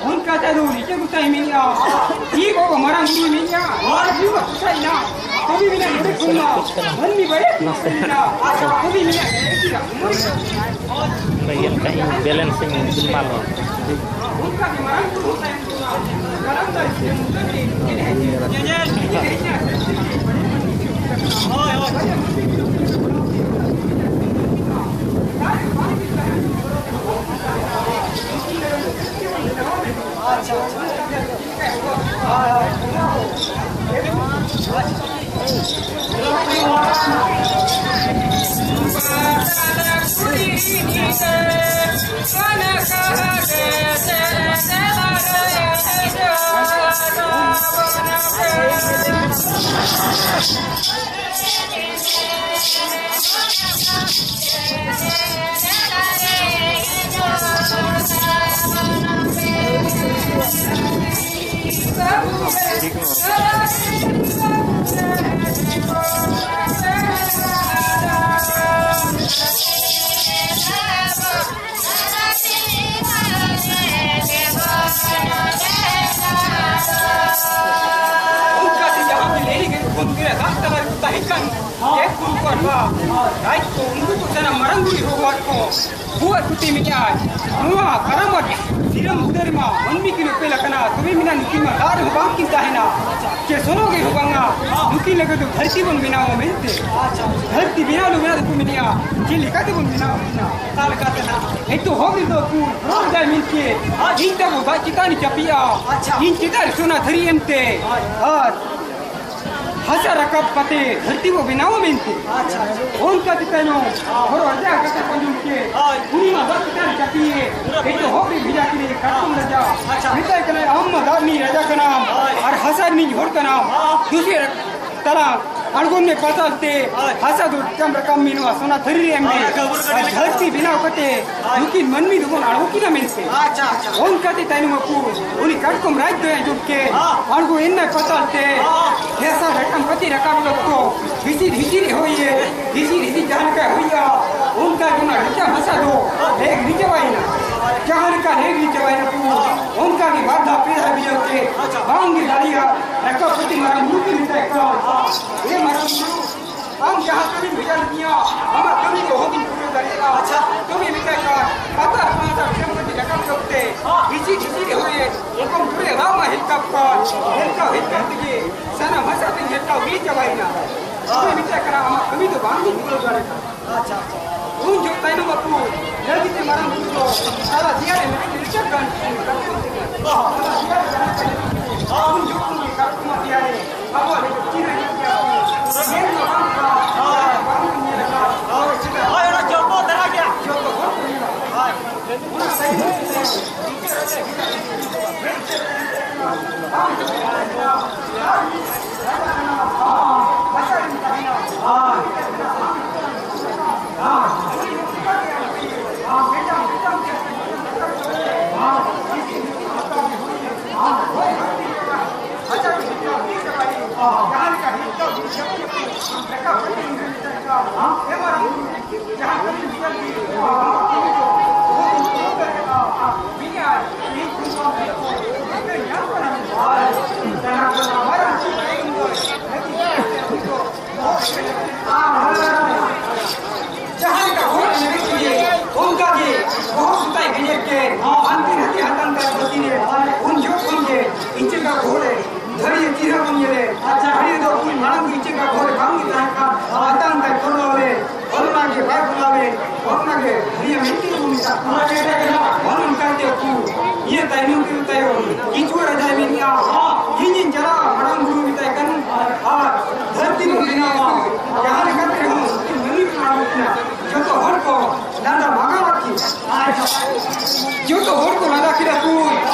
ᱚᱱᱠᱟ ᱛᱮᱫᱚ ᱱᱤᱡᱮ ᱜᱚᱴᱟᱭ ᱢᱮᱱᱮᱜᱼᱟ, ᱤᱧ ᱵᱟᱵᱟ ᱢᱟᱨᱟᱝ ᱵᱩᱨᱩᱭ ᱢᱮᱱᱮᱜᱼᱟ, ᱟᱨ ᱤᱧ ᱵᱟᱵᱟ ᱜᱚᱴᱟᱭ ᱱᱟ, ᱛᱚᱵᱮ ᱢᱮᱱᱟ ᱱᱚᱰᱮ ᱠᱷᱚᱱ ᱢᱟ ᱢᱟᱹᱱᱢᱤ ᱵᱟᱭ ᱢᱮᱱᱟ, ᱛᱚᱵᱮ ᱢᱮᱱᱟ ᱚᱸᱰᱮ ᱜᱮ ᱚᱱᱠᱟ ᱤᱧ ᱵᱮᱞᱮᱱᱥ ᱤᱧ ᱫᱩᱞ ᱢᱟᱞᱚ᱾ ᱚᱱᱠᱟ ᱜᱮ ᱢᱟᱨᱟᱝ ᱵᱩᱨᱩ ᱛᱟᱭᱚᱢ ᱠᱷᱚᱱᱟᱜ ᱢᱟᱨᱟᱝ ᱫᱟᱨᱮ ᱥᱤᱨᱟᱹᱢ ᱵᱩᱴᱟᱹ ᱨᱮ ᱧᱮᱞ ᱦᱮᱡ ᱮᱱᱟ᱾ ᱦᱳᱭ, ᱦᱳᱭ᱾ ᱚᱱᱠᱟᱛᱮ ᱡᱟᱦᱟᱸ ᱜᱮ ᱞᱟᱹᱭ ᱜᱮ ᱠᱷᱚᱱ ᱜᱮ ᱫᱟᱜ ᱛᱟᱞᱟ ᱨᱮᱠᱚ ᱛᱟᱦᱮᱸ ᱠᱟᱱ ᱜᱮ ᱠᱷᱚᱱ ᱠᱚ ᱟᱨ ᱨᱟᱡᱽ ᱠᱚ ᱩᱱᱠᱩ ᱠᱚ ᱥᱟᱱᱟᱢ ᱢᱟᱨᱟᱝ ᱵᱩᱨᱩᱭ ᱦᱚᱦᱚᱣᱟᱫ ᱠᱚ᱾ ᱵᱩᱣᱟᱹᱜ ᱠᱩᱴᱤ ᱢᱮᱱᱟᱜᱼᱟ᱾ ᱱᱚᱣᱟ ᱠᱟᱨᱟᱢ ᱟᱨ ᱥᱤᱨᱟᱹᱢ ᱩᱫᱟᱹᱨ ᱢᱟ ᱢᱟᱹᱱᱢᱤ ᱠᱤᱱ ᱩᱯᱮᱞ ᱟᱠᱟᱱᱟ, ᱛᱚᱵᱮ ᱢᱮᱱᱟ ᱱᱩᱠᱤᱱ ᱢᱟ ᱫᱟᱜ ᱨᱮᱦᱚᱸ ᱵᱟᱝ ᱠᱤᱱ ᱛᱟᱦᱮᱱᱟ, ᱪᱮ ᱥᱚᱱᱚᱜ ᱜᱮ ᱦᱚᱸ ᱵᱟᱝᱟ᱾ ᱱᱩᱠᱤᱱ ᱞᱟᱹᱜᱤᱫ ᱫᱚ ᱫᱷᱟᱹᱨᱛᱤ ᱵᱚᱱ ᱵᱮᱱᱟᱣᱟ ᱢᱮᱱᱛᱮ᱾ ᱫᱷᱟᱹᱨᱛᱤ ᱵᱮᱱᱟᱣ ᱫᱚ ᱢᱮᱱᱟᱜ ᱫᱚᱠᱚ ᱢᱮᱱᱮᱜᱼᱟ, ᱪᱮᱫ ᱞᱮᱠᱟ ᱛᱮᱵᱚᱱ ᱵᱮᱱᱟᱣᱟ ᱠᱤᱱᱟ? ᱚᱠᱟ ᱞᱮᱠᱟ ᱛᱮ ᱱᱟᱜ? ᱱᱤᱛᱚᱜ ᱦᱚᱸ ᱢᱤᱫ ᱫᱚ ᱠᱚ ᱨᱚᱲ ᱫᱟᱭ ᱢᱮᱱᱛᱮ, ᱤᱧ ᱛᱟᱵᱚ ᱫᱟᱜ ᱪᱮᱛᱟᱱ ᱨᱮ ᱪᱟᱯᱮᱜᱼᱟ, ᱟᱪᱪᱷᱟ᱾ ᱤᱧ ᱪᱮᱛᱟᱱ ᱨᱮ ᱥᱚᱱᱟ ᱛᱷᱟᱹᱨᱤ ᱮᱢᱛᱮ, ᱟᱨ ᱦᱟᱥᱟ ᱨᱟᱠᱟᱵ ᱠᱟᱛᱮ ᱫᱷᱟᱹᱨᱛᱤ ᱵᱚ ᱵᱮᱱᱟᱣᱟ ᱢᱮᱱᱛᱮ᱾ ᱟᱪᱪᱷᱟ, ᱟᱪᱪᱷᱟ᱾ ᱚᱱᱠᱟ ᱛᱮ ᱛᱟᱭᱱᱚᱢ ᱦᱚᱨᱚ ᱨᱟᱡᱟ ᱠᱟᱛᱷᱟ ᱠᱚ ᱟᱸᱡᱚᱢ ᱠᱮᱫ᱾ ᱦᱳᱭ᱾ ᱩᱱᱤ ᱢᱟ ᱫᱟᱜ ᱪᱮᱛᱟᱱ ᱨᱮ ᱪᱟᱯᱮ, ᱮᱛᱚᱦᱚᱵ ᱨᱮ ᱵᱷᱮᱡᱟ ᱠᱮᱫᱮ ᱠᱟᱴᱠᱚᱢ ᱨᱟᱡᱟ᱾ ᱟᱪᱪᱷᱟ᱾ ᱢᱮᱛᱟᱭ ᱠᱟᱱᱟᱭ, ᱟᱢ ᱢᱟ ᱫᱟᱜ ᱨᱤᱱᱤᱡ ᱨᱟᱡᱟ ᱠᱟᱱᱟᱢ, ᱦᱳᱭ᱾ ᱟᱨ ᱦᱟᱥᱟ ᱨᱤᱱᱤᱡ ᱦᱚᱲ ᱠᱟᱱᱟᱢ᱾ ᱦᱳᱭ᱾ ᱫᱩᱥᱨᱟ ᱛᱟᱞᱟ ᱟᱬᱜᱚᱱ ᱢᱮ ᱯᱟᱛᱟᱞ ᱛᱮ, ᱦᱳᱭ᱾ ᱦᱟᱥᱟ ᱫᱚ ᱪᱟᱢ ᱨᱟᱠᱟᱵ ᱢᱮ ᱱᱚᱣᱟ ᱥᱚᱱᱟ ᱛᱷᱟᱹᱨᱤ ᱨᱮ ᱮᱢ ᱢᱮ᱾ ᱦᱳᱭ, ᱟᱨ ᱫᱷᱟᱹᱨᱛᱤ ᱵᱮᱱᱟᱣ ᱠᱟᱛᱮ ᱦᱳᱭ᱾ ᱱᱩᱠᱤᱱ ᱢᱟᱹᱱᱢᱤ ᱫᱚᱵᱚᱱ ᱟᱬᱜᱚ ᱠᱤᱱᱟ ᱢᱮᱱᱛᱮ᱾ ᱟᱪᱪᱷᱟ, ᱟᱪᱪᱷᱟ᱾ ᱚᱱᱠᱟᱛᱮ ᱛᱟᱭᱱᱚᱢ ᱟᱠᱚ ᱩᱱᱤ ᱠᱟᱴᱠᱚᱢ ᱨᱟᱡᱽ ᱫᱚᱭ ᱟᱸᱡᱚᱢ ᱠᱮᱫ᱾ ᱦᱳᱭ᱾ ᱟᱬᱜᱚ ᱮᱱᱟᱭ ᱯᱟᱛᱟᱞ ᱛᱮ᱾ ᱦᱳᱭ᱾ ᱦᱟᱥᱟ ᱨᱟᱠᱟᱵ ᱠᱟᱛᱮ ᱨᱟᱠᱟᱵ ᱚᱠᱛᱚ ᱦᱤᱥᱤᱨ ᱦᱤᱥᱤᱨ ᱮ ᱦᱚᱭᱮ, ᱦᱤᱥᱤᱨ ᱦᱤᱥᱤᱨ ᱡᱟᱦᱟᱸ ᱞᱮᱠᱟ ᱦᱩᱭᱩᱜᱼᱟ, ᱚᱱᱠᱟ ᱜᱮ ᱚᱱᱟ ᱰᱷᱮᱠᱟ ᱦᱟᱥᱟ ᱫᱚ ᱞᱮᱜ ᱜᱤᱰᱤ ᱪᱟᱵᱟᱭᱮᱱᱟ᱾ ᱡᱟᱦᱟᱸ ᱞᱮᱠᱟ ᱞᱮᱜ ᱜᱤᱰᱤ ᱪᱟᱵᱟᱭᱮᱱᱟ ᱠᱚ, ᱚᱱᱠᱟ ᱜᱮ ᱵᱟᱨ ᱫᱷᱟᱣ ᱯᱮ ᱫᱷᱟᱣ ᱵᱤᱱᱟᱣ ᱛᱮ ᱵᱟᱝ ᱜᱮ ᱫᱟᱲᱮᱭᱟᱜᱼᱟ᱾ ᱨᱟᱠᱟᱵ ᱠᱟᱛᱮ ᱢᱟᱨᱟᱝ ᱵᱩᱨᱩ ᱠᱤᱱ ᱢᱮᱛᱟᱭ ᱠᱟᱱᱟ, ᱦᱮ ᱢᱟᱨᱟᱝ ᱵᱩᱨᱩ, ᱟᱢ ᱡᱟᱦᱟᱸ ᱠᱟᱹᱢᱤᱢ ᱵᱷᱮᱡᱟ ᱞᱤᱫᱤᱧᱟ, ᱟᱢᱟᱜ ᱠᱟᱹᱢᱤ ᱫᱚ ᱚᱦᱚ ᱜᱤᱧ ᱯᱩᱨᱟᱹᱣ ᱫᱟᱲᱮᱭᱟᱜᱼᱟ᱾ ᱟᱪᱪᱷᱟ᱾ ᱛᱚᱵᱮ ᱢᱮᱛᱟᱭ ᱠᱟᱱᱟ, ᱯᱟᱛᱟ ᱯᱟᱛᱟ ᱥᱮᱱ ᱠᱟᱛᱮ ᱨᱟᱠᱟᱵ ᱠᱟᱛᱮ, ᱦᱤᱥᱤ ᱦᱤᱥᱤ ᱨᱮ ᱦᱩᱭ, ᱮᱠᱫᱚᱢ ᱯᱩᱨᱟᱹ ᱨᱟᱢ ᱢᱟ ᱦᱮᱞᱠᱟᱣ ᱠᱟᱱ, ᱦᱮᱞᱠᱟᱣ ᱦᱮᱞᱠᱟᱣ ᱛᱮᱜᱮ ᱥᱟᱱᱟᱢ ᱦᱟᱥᱟ ᱛᱮᱧ ᱦᱮᱞᱠᱟᱣ ᱜᱤᱰᱤ ᱪᱟᱵᱟᱭᱮᱱᱟ᱾ ᱛᱚᱵᱮ ᱢᱮᱛᱟᱭ ᱠᱟᱱᱟ, ᱟᱢᱟᱜ ᱠᱟᱹᱢᱤ ᱫᱚ ᱵᱟᱝ ᱜᱤᱧ ᱯᱩᱨᱟᱹᱣ ᱫᱟᱲᱮᱭᱟᱜᱼᱟ᱾ ᱟᱪᱪᱷᱟ, ᱟᱪᱪᱷᱟ᱾ ᱩᱱ ᱡᱚᱦᱚᱜ ᱛᱟᱭᱱᱚᱢ ᱟᱠᱚ ᱞᱟᱹᱜᱤᱫ ᱛᱮ ᱢᱟᱨᱟᱝ ᱵᱩᱨᱩ ᱫᱚ ᱥᱟᱨᱟ ᱫᱮᱭᱟ ᱨᱮ ᱢᱤᱫᱴᱮᱱ ᱞᱤᱪᱟᱹᱲ ᱜᱟᱱ ᱠᱟᱴᱠᱚᱢ ᱛᱮ ᱜᱮ᱾ ᱚᱱᱟ ᱫᱮᱭᱟ ᱨᱮ ᱡᱟᱦᱟᱸ ᱠᱟᱴᱠᱚᱢ ᱛᱮ ᱜᱮ᱾ ᱩᱱ ᱡᱚᱦᱚᱜ ᱠᱷᱚᱱ ᱜᱮ ᱠᱟᱴᱠᱚᱢ ᱫᱮᱭᱟ ᱨᱮ ᱟᱵᱚᱣᱟᱜ ᱱᱤᱛᱚᱜ ᱪᱤᱱ ᱨᱮ ᱧᱮᱞ ᱜᱮᱭᱟ ᱠᱚ᱾ ᱧᱮᱞ ᱫᱚ ᱵᱟᱝ ᱠᱟᱱᱟ, ᱵᱟᱝ ᱧᱮᱞ ᱟᱠᱟᱫ᱾ ᱦᱳᱭ, ᱚᱱᱟ ᱡᱚᱛᱚ ᱫᱷᱟᱨᱟ ᱜᱮᱭᱟ᱾ ᱡᱚᱛᱚ ᱦᱚᱲ ᱠᱚ ᱧᱮᱞᱟ᱾ ᱦᱳᱭ᱾ ᱚᱱᱟ ᱛᱟᱭᱱᱚᱢ ᱛᱮ ᱡᱟᱦᱟᱸ ᱞᱮᱠᱟ ᱦᱚᱲ ᱢᱮᱱᱟᱜ ᱠᱚᱣᱟ, ᱵᱚᱦᱚᱜ ᱥᱩᱛᱟᱹᱭ ᱜᱮᱡᱮᱨ ᱠᱮᱫ, ᱦᱟᱱᱛᱮ ᱱᱟᱛᱮ ᱦᱟᱛᱟᱝ ᱛᱟᱭ ᱯᱟᱹᱛᱤ ᱨᱮ, ᱩᱱ ᱡᱚᱦᱚᱜ ᱠᱷᱚᱱ ᱜᱮ ᱤᱪᱟᱹᱜ ᱜᱟᱠᱚ ᱦᱚᱲ ᱫᱷᱟᱹᱨᱤᱭᱟᱹ ᱪᱤᱨᱦᱟᱹ ᱵᱚᱱ ᱧᱮᱞᱮ᱾ ᱟᱪᱪᱷᱟ, ᱫᱷᱟᱹᱨᱤᱭᱟᱹ ᱫᱚ ᱩᱱ ᱢᱟᱲᱟᱝ ᱫᱚ ᱤᱪᱟᱹᱜ ᱜᱟᱠᱚ ᱦᱚᱲ ᱵᱟᱝ ᱜᱮ ᱛᱟᱦᱮᱸ ᱠᱟᱱ, ᱦᱟᱛᱟᱝ ᱛᱟᱭ ᱯᱷᱚᱨᱞᱟ ᱞᱮ, ᱚᱱᱟ ᱜᱮ ᱵᱟᱭ ᱯᱷᱚᱨᱞᱟ ᱞᱮ, ᱚᱱᱟ ᱜᱮ ᱫᱷᱟᱹᱨᱤᱭᱟᱹ ᱢᱤᱫᱴᱤᱡ ᱵᱚᱱ ᱢᱮᱛᱟᱜ ᱠᱟᱱᱟ᱾ ᱚᱱᱟ ᱚᱱᱠᱟ ᱛᱮ ᱩᱱᱠᱩ ᱤᱭᱟᱹ ᱛᱟᱭᱱᱚᱢ ᱛᱮ ᱛᱟᱭᱚᱢ ᱠᱤᱪᱩᱣᱟᱹ ᱨᱟᱡᱟᱭ ᱢᱮᱱᱮᱜᱼᱟ, ᱤᱧᱤᱧ ᱪᱟᱞᱟᱜᱼᱟ, ᱢᱟᱲᱟᱝ ᱵᱩᱨᱩ ᱢᱮᱛᱟᱭ ᱠᱟᱱᱟ, ᱟᱨ ᱫᱷᱟᱹᱨᱛᱤ ᱵᱚᱱ ᱵᱮᱱᱟᱣᱟ, ᱡᱟᱦᱟᱸ ᱞᱮᱠᱟ ᱛᱮ ᱨᱮᱦᱚᱸ ᱢᱟᱹᱱᱢᱤ ᱠᱚ ᱟᱵᱚ ᱠᱟᱱᱟ, ᱡᱚᱛᱚ ᱦᱚᱲ ᱠᱚ ᱞᱟᱸᱫᱟ ᱵᱷᱟᱜᱟᱣ ᱟᱹᱠᱤᱱ᱾ ᱟᱨ ᱡᱚᱛᱚ ᱦᱚᱲ ᱠᱚ ᱞᱟᱸᱫᱟ ᱠᱮᱫᱟ ᱠᱚ,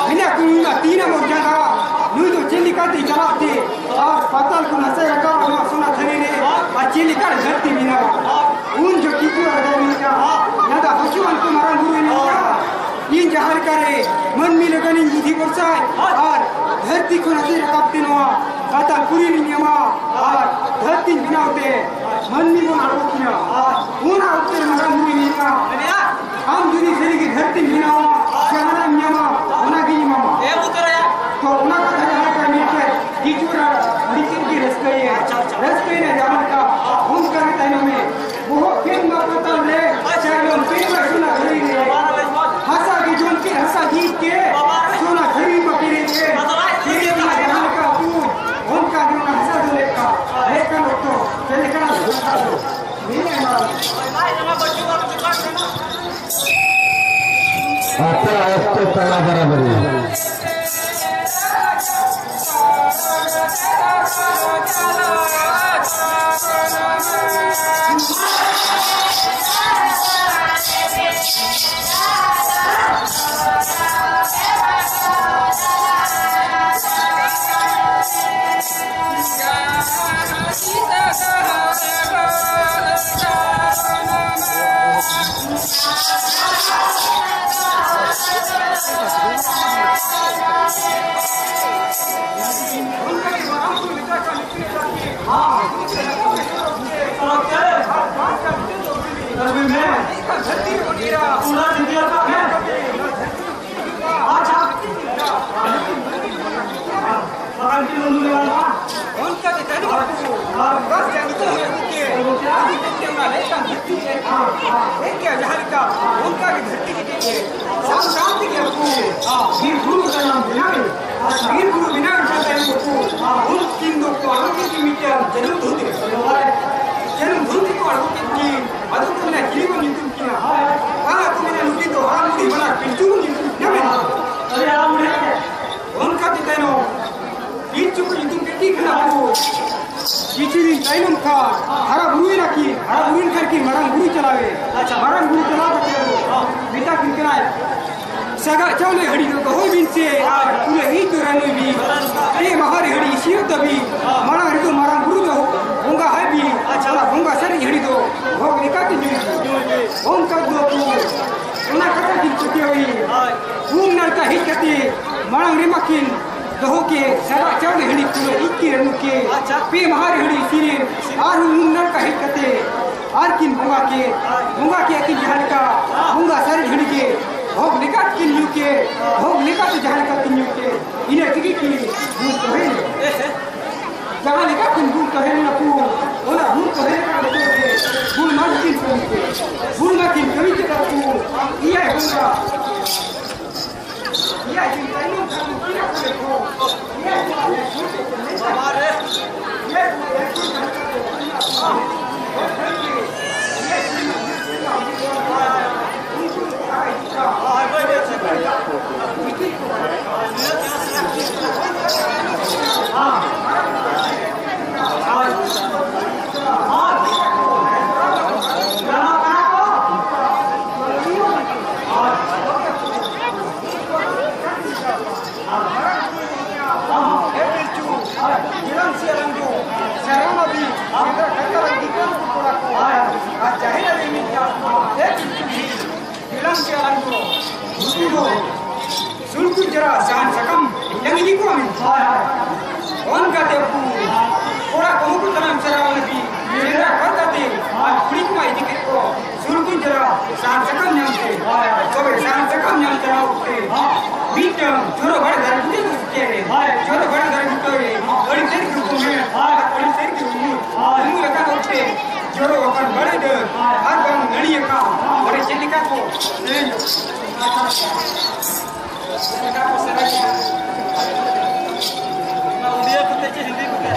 ᱢᱮᱱᱟ ᱠᱚ, "ᱱᱩᱭ ᱢᱟ ᱛᱤ ᱨᱮ ᱢᱚᱨᱡᱟᱫᱟ, ᱱᱩᱭ ᱫᱚ ᱪᱮᱫ ᱞᱮᱠᱟᱛᱮ ᱪᱟᱞᱟᱜ ᱛᱮ ᱟᱨ ᱯᱟᱛᱟᱞ ᱠᱷᱚᱱ ᱦᱟᱥᱟᱭ ᱨᱟᱠᱟᱵᱟ ᱱᱚᱣᱟ ᱥᱚᱱᱟ ᱛᱷᱟᱹᱨᱤ ᱨᱮ, ᱟᱨ ᱪᱮᱫ ᱞᱮᱠᱟ ᱫᱷᱟᱹᱨᱛᱤ ᱵᱮᱱᱟᱣᱟ?" ᱩᱱ ᱡᱚᱠᱷᱮᱡ ᱠᱚ ᱞᱟᱸᱫᱟ ᱢᱮᱱᱟ, ᱞᱟᱸᱫᱟ ᱦᱚᱪᱚᱣᱟᱱ ᱠᱚ ᱢᱟᱨᱟᱝ ᱵᱩᱨᱩᱭ ᱢᱮᱱᱟ, "ᱤᱧ ᱡᱟᱦᱟᱸ ᱞᱮᱠᱟᱨᱮ ᱢᱟᱹᱱᱢᱤ ᱞᱟᱹᱜᱤᱫ ᱤᱧ ᱵᱩᱫᱷᱤ ᱵᱷᱚᱨᱥᱟᱭ ᱟᱨ ᱫᱷᱟᱹᱨᱛᱤ ᱠᱷᱚᱱ ᱦᱟᱥᱟᱭ ᱨᱟᱠᱟᱵ ᱛᱮ ᱱᱚᱣᱟ ᱯᱟᱛᱟᱞ ᱯᱩᱨᱤ ᱞᱤᱧ ᱮᱢᱟ ᱟᱨ ᱫᱷᱟᱹᱨᱛᱤᱧ ᱵᱮᱱᱟᱣ ᱛᱮ ᱢᱟᱹᱱᱢᱤ ᱵᱚᱱ ᱟᱬᱜᱚ ᱠᱤᱱᱟ, ᱚᱱᱟ ᱚᱠᱛᱮ ᱨᱮ ᱢᱟᱨᱟᱝ ᱵᱩᱨᱩᱭ ᱢᱮᱱᱟ, ᱟᱢ ᱡᱩᱫᱤ ᱥᱟᱹᱨᱤᱜᱮ ᱫᱷᱟᱹᱨᱛᱤᱢ ᱵᱮᱱᱟᱣᱟ, ᱡᱟᱦᱟᱱᱟᱜ ᱮᱢ ᱧᱟᱢᱟ, ᱚᱱᱟᱜᱤᱧ ᱮᱢᱟᱢᱟ᱾ ᱛᱚ ᱚᱱᱟ ᱠᱟᱛᱷᱟ ᱡᱟᱦᱟᱸ ᱞᱮᱠᱟ ᱢᱮᱱ ᱠᱮᱫ, ᱠᱤᱪᱩᱣᱟᱹ ᱨᱟᱡᱟ ᱟᱹᱰᱤ ᱛᱮᱫ ᱜᱮ ᱨᱟᱹᱥᱠᱟᱹᱭᱮᱱᱟ᱾ ᱨᱟᱹᱥᱠᱟᱹᱭᱮᱱᱟ ᱡᱟᱦᱟᱸ ᱞᱮᱠᱟ, ᱚᱱᱠᱟ ᱜᱮ ᱛᱟᱭᱱᱚᱢ ᱮ ᱵᱚᱦᱚᱜ ᱠᱤᱱ ᱢᱟ ᱯᱟᱛᱟᱞ ᱨᱮ, ᱪᱟᱭᱞᱚᱢ ᱠᱤᱱ ᱢᱟ ᱥᱚᱱᱟ ᱛᱷᱟᱹᱨᱤ ᱨᱮ᱾ ᱦᱟᱥᱟ ᱜᱮ ᱡᱚᱢ ᱠᱮᱫ, ᱦᱟᱥᱟ ᱡᱤᱣᱤ ᱠᱮᱫ, ᱥᱚᱱᱟ ᱛᱷᱟᱹᱨᱤ ᱢᱟ ᱯᱮᱨᱮᱡ ᱮᱱ᱾ ᱛᱤᱨᱮ ᱢᱟ ᱡᱟᱦᱟᱸ ᱞᱮᱠᱟ ᱩᱯᱩ, ᱚᱱᱠᱟ ᱜᱮ ᱚᱱᱟ ᱦᱟᱥᱟ ᱫᱚ ᱞᱮᱠᱟ᱾ ᱞᱮᱠᱟᱱ ᱚᱠᱛᱚ, ᱪᱮᱫ ᱞᱮᱠᱟᱱᱟᱜ ᱦᱟᱥᱟ ᱫᱚ? ᱱᱤᱭᱟᱹ ᱢᱟ᱾ ᱟᱯᱮ ᱚᱠᱛᱚ ᱯᱮᱲᱟ ᱵᱟᱨᱟᱵᱟᱨᱤ᱾ ᱢᱤᱫᱴᱟᱝ ᱫᱷᱟᱹᱨᱛᱤ ᱮ ᱮᱠᱮᱭᱟ ᱡᱟᱦᱟᱸ ᱞᱮᱠᱟ, ᱚᱱᱠᱟ ᱜᱮ ᱫᱷᱟᱹᱨᱛᱤ ᱠᱮᱴᱮᱡ ᱮ ᱥᱟᱶ ᱥᱟᱶ ᱛᱮᱜᱮ ᱟᱵᱚ ᱵᱤᱨ ᱵᱩᱨᱩ ᱛᱟᱭᱚᱢ ᱵᱮᱱᱟᱣ ᱮᱱᱟ᱾ ᱵᱤᱨ ᱵᱩᱨᱩ ᱵᱮᱱᱟᱣ ᱮᱱ ᱠᱷᱟᱱ ᱛᱟᱭᱚᱢ ᱩᱱᱠᱩ ᱩᱱᱠᱤᱱ ᱫᱚᱠᱚ ᱟᱬᱜᱚ ᱠᱮᱫ ᱠᱤᱱ ᱢᱤᱫᱴᱟᱝ ᱡᱟᱹᱱᱩᱢ ᱫᱷᱩᱛ ᱨᱮ᱾ ᱡᱟᱹᱱᱩᱢ ᱫᱷᱩᱛ ᱨᱮᱠᱚ ᱟᱬᱜᱚ ᱠᱮᱫ ᱠᱤᱱ᱾ ᱟᱫᱚ ᱠᱚ ᱢᱮᱱᱟ, ᱪᱤᱞᱤ ᱵᱚᱱ ᱧᱩᱛᱩᱢ ᱠᱤᱱᱟ? ᱵᱟᱝᱟ ᱠᱚ ᱢᱮᱱᱟ, ᱱᱩᱠᱤᱱ ᱫᱚ ᱦᱟᱲᱟᱢ ᱵᱩᱲᱦᱤ ᱵᱟᱱᱟᱨ ᱯᱤᱞᱪᱩ ᱵᱚᱱ ᱧᱩᱛᱩᱢ ᱠᱤᱱᱟ ᱢᱮᱱᱟ᱾ ᱚᱱᱠᱟ ᱛᱮ ᱛᱟᱭᱱᱚᱢ ᱯᱤᱞᱪᱩ ᱠᱚ ᱧᱩᱛᱩᱢ ᱠᱮᱫ ᱠᱤᱱ ᱠᱷᱟᱱ ᱟᱵᱚ ᱠᱤᱪᱷᱩ ᱫᱤᱱ ᱛᱟᱭᱱᱚᱢ ᱠᱷᱟᱱ ᱦᱟᱨᱟ ᱵᱩᱨᱩᱭᱮᱱᱟ ᱠᱤᱱ᱾ ᱦᱟᱨᱟ ᱵᱩᱨᱩᱭᱮᱱ ᱠᱷᱟᱱ ᱠᱤᱱ ᱢᱟᱨᱟᱝ ᱵᱩᱨᱩ ᱪᱟᱞᱟᱣᱮ᱾ ᱟᱪᱪᱷᱟ᱾ ᱢᱟᱨᱟᱝ ᱵᱩᱨᱩ ᱪᱟᱞᱟᱣ ᱠᱟᱛᱮ ᱟᱵᱚ ᱢᱮᱛᱟ ᱠᱤᱱ ᱠᱟᱱᱟᱭ, ᱥᱟᱜᱟᱫ ᱪᱟᱣᱞᱮ ᱦᱟᱺᱰᱤ ᱫᱚ ᱫᱚᱦᱚᱭ ᱵᱤᱱ ᱥᱮ ᱟᱨ ᱯᱩᱨᱟᱹ ᱤᱡ ᱫᱚ ᱨᱟᱱᱩᱭ ᱵᱤᱱ᱾ ᱯᱮ ᱢᱟᱦᱟ ᱨᱮ ᱦᱟᱺᱰᱤ ᱤᱥᱤᱱᱚᱜ ᱛᱟᱹᱵᱤᱱ᱾ ᱢᱟᱲᱟᱝ ᱨᱮᱫᱚ ᱢᱟᱨᱟᱝ ᱵᱩᱨᱩ ᱫᱚ ᱵᱚᱸᱜᱟ ᱦᱟᱭ ᱵᱤᱱ᱾ ᱟᱪᱪᱷᱟ᱾ ᱚᱱᱟ ᱵᱚᱸᱜᱟ ᱥᱟᱨᱮᱡ ᱦᱟᱺᱰᱤ ᱫᱚ ᱵᱷᱳᱜᱽ ᱞᱮᱠᱟᱛᱮ ᱧᱩᱭ ᱵᱤᱱ᱾ ᱚᱱᱠᱟ ᱫᱚ ᱟᱵᱚ ᱚᱱᱟ ᱠᱟᱛᱷᱟ ᱠᱤᱱ ᱯᱟᱹᱛᱭᱟᱹᱣ ᱮᱱ᱾ ᱦᱳᱭ᱾ ᱩᱢ ᱱᱟᱲᱠᱟ ᱦᱮᱡ ᱠᱟᱛᱮ ᱢᱟᱲᱟᱝ ᱨᱮᱢᱟ ᱠᱤᱱ ᱫᱚᱦᱚ ᱠᱮ ᱥᱟᱜᱟᱫ ᱪᱟᱣᱞᱮ ᱦᱟᱺᱰᱤ ᱯᱩᱨᱟᱹ ᱤᱡ ᱠᱤᱱ ᱨᱟᱱᱩ ᱠᱮ᱾ ᱟᱪᱪᱷᱟ᱾ ᱯᱮ ᱢᱟᱦᱟ ᱨᱮ ᱦᱟᱺᱰᱤ ᱤᱥᱤᱱ ᱮᱱ᱾ ᱟᱨᱦᱚᱸ ᱩᱢ ᱱᱟᱲᱠᱟ ᱦᱮᱡ ᱠᱟᱛᱮ ᱟᱨ ᱠᱤᱱ ᱵᱚᱸᱜᱟ ᱠᱮ᱾ ᱵᱚᱸᱜᱟ ᱠᱮ ᱟᱹᱠᱤᱱ ᱡᱟᱦᱟᱸ ᱞᱮᱠᱟ ᱵᱚᱸᱜᱟ ᱥᱟᱨᱮᱡ ᱦᱟᱺᱰᱤ ᱜᱮ ᱵᱷᱳᱜᱽ ᱞᱮᱠᱟ ᱠᱤᱱ ᱧᱩ ᱠᱮ᱾ ᱵᱷᱳᱜᱽ ᱞᱮᱠᱟᱛᱮ ᱡᱟᱦᱟᱸ ᱞᱮᱠᱟ ᱠᱤᱱ ᱧᱩ ᱠᱮ, ᱤᱱᱟᱹ ᱛᱮᱜᱮ ᱠᱤᱱ ᱵᱩᱞ ᱛᱟᱦᱮᱸ ᱞᱮᱱᱟ᱾ ᱡᱟᱦᱟᱸ ᱞᱮᱠᱟ ᱠᱤᱱ ᱵᱩᱞ ᱛᱟᱦᱮᱸ ᱞᱮᱱᱟ ᱠᱚ, ᱚᱱᱟ ᱵᱩᱞ ᱛᱟᱦᱮᱸ ᱞᱮᱱᱟ ᱠᱚ, ᱵᱩᱞ ᱢᱟ ᱠᱤᱱ ᱠᱟᱹᱢᱤ ᱠᱮᱫ᱾ ᱵᱩᱞ ᱢᱟ ᱠᱤᱱ ᱠᱟᱹᱢᱤ ᱠᱮᱫᱟ ᱠᱚ᱾ ᱮᱭᱟᱭ ᱵᱚᱸᱜᱟ, ᱮᱭᱟᱭ ᱫᱤᱱ ᱛᱟᱭᱱᱚᱢ ᱠᱷᱟᱱ ᱩᱱᱠᱤᱱᱟᱜ ᱠᱚᱨᱮ ᱠᱚ, ᱮᱭᱟᱭ ᱵᱚᱸᱜᱟ ᱠᱚ ᱵᱩᱞ ᱠᱮᱫ ᱠᱚ ᱢᱮᱱᱟ᱾ ᱮᱭᱟᱭ ᱵᱚᱸᱜᱟ ᱠᱚ ᱵᱩᱞ ᱠᱮᱫ ᱠᱚ ᱢᱮᱱᱟ᱾ ᱮᱭᱟᱭ ᱫᱤᱱ ᱩᱱᱠᱤᱱ ᱠᱚ ᱦᱟᱨᱟ ᱦᱤᱡᱩᱜ ᱠᱟᱱᱟ᱾ ᱥᱩᱞᱠᱩ ᱡᱚᱨᱟ ᱥᱟᱦᱟᱱ ᱥᱟᱠᱟᱢ ᱦᱤᱞᱟᱹᱝ ᱤᱫᱤ ᱠᱚᱣᱟ ᱢᱮᱱᱛᱮ᱾ ᱦᱳᱭ, ᱦᱳᱭ᱾ ᱚᱱᱠᱟᱛᱮ ᱩᱱᱠᱩ ᱠᱚᱲᱟ ᱠᱚᱦᱚᱸ ᱠᱚ ᱛᱟᱲᱟᱢ ᱪᱟᱞᱟᱣ ᱞᱟᱹᱜᱤᱫ ᱥᱮᱸᱫᱽᱨᱟ ᱠᱚ ᱠᱟᱛᱮ ᱟᱨ ᱠᱩᱲᱤ ᱠᱚᱢᱟ ᱤᱫᱤ ᱠᱮᱫ ᱠᱚ ᱥᱩᱞᱠᱩ ᱡᱚᱨᱟ ᱥᱟᱦᱟᱱ ᱥᱟᱠᱟᱢ ᱧᱟᱢ ᱛᱮ᱾ ᱦᱳᱭ, ᱦᱳᱭ᱾ ᱛᱚᱵᱮ ᱥᱟᱦᱟᱱ ᱥᱟᱠᱟᱢ ᱧᱟᱢ ᱪᱟᱞᱟᱣ ᱚᱠᱛᱮ ᱦᱳᱭ᱾ ᱢᱤᱫᱴᱟᱝ ᱡᱚᱨᱚ ᱵᱟᱲᱮ ᱫᱟᱨᱮ ᱵᱩᱴᱟᱹ ᱠᱚ ᱥᱮᱴᱮᱨ ᱮᱱ᱾ ᱦᱳᱭ᱾ ᱡᱚᱨᱚ ᱵᱟᱲᱮ ᱫᱟᱨᱮ ᱵᱩᱴᱟᱹ ᱨᱮ ᱟᱹᱰᱤ ᱛᱮᱫ ᱜᱮ ᱠᱚ ᱢᱮᱱ ᱦᱳᱭ᱾ ᱟᱨ ᱟᱹᱰᱤ ᱛᱮᱫ ᱜᱮ ᱩᱢᱩᱞ᱾ ᱦᱳᱭ᱾ ᱩᱢᱩᱞ ᱟᱠᱟᱱ ᱚᱠᱛᱮ ᱡᱚᱨᱚ ᱟᱠᱟᱱ ᱵᱟᱲᱮ ᱰᱟᱹᱨ ᱟᱨ ᱵᱟᱝ ᱱᱟᱹᱲᱤ ᱟᱠᱟᱱ ᱵᱟᱲᱮ ᱪᱮᱫ ᱞᱮᱠᱟ ᱠᱚ ᱥᱮᱨᱮᱧ ᱫᱚ? ᱪᱮᱫ ᱞᱮᱠᱟ ᱠᱚ ᱥᱮᱨᱮᱧᱟ? ᱚᱱᱟ ᱩᱰᱤᱭᱟ ᱠᱚᱛᱮ ᱪᱮ ᱦᱤᱱᱫᱤ ᱠᱚᱛᱮ?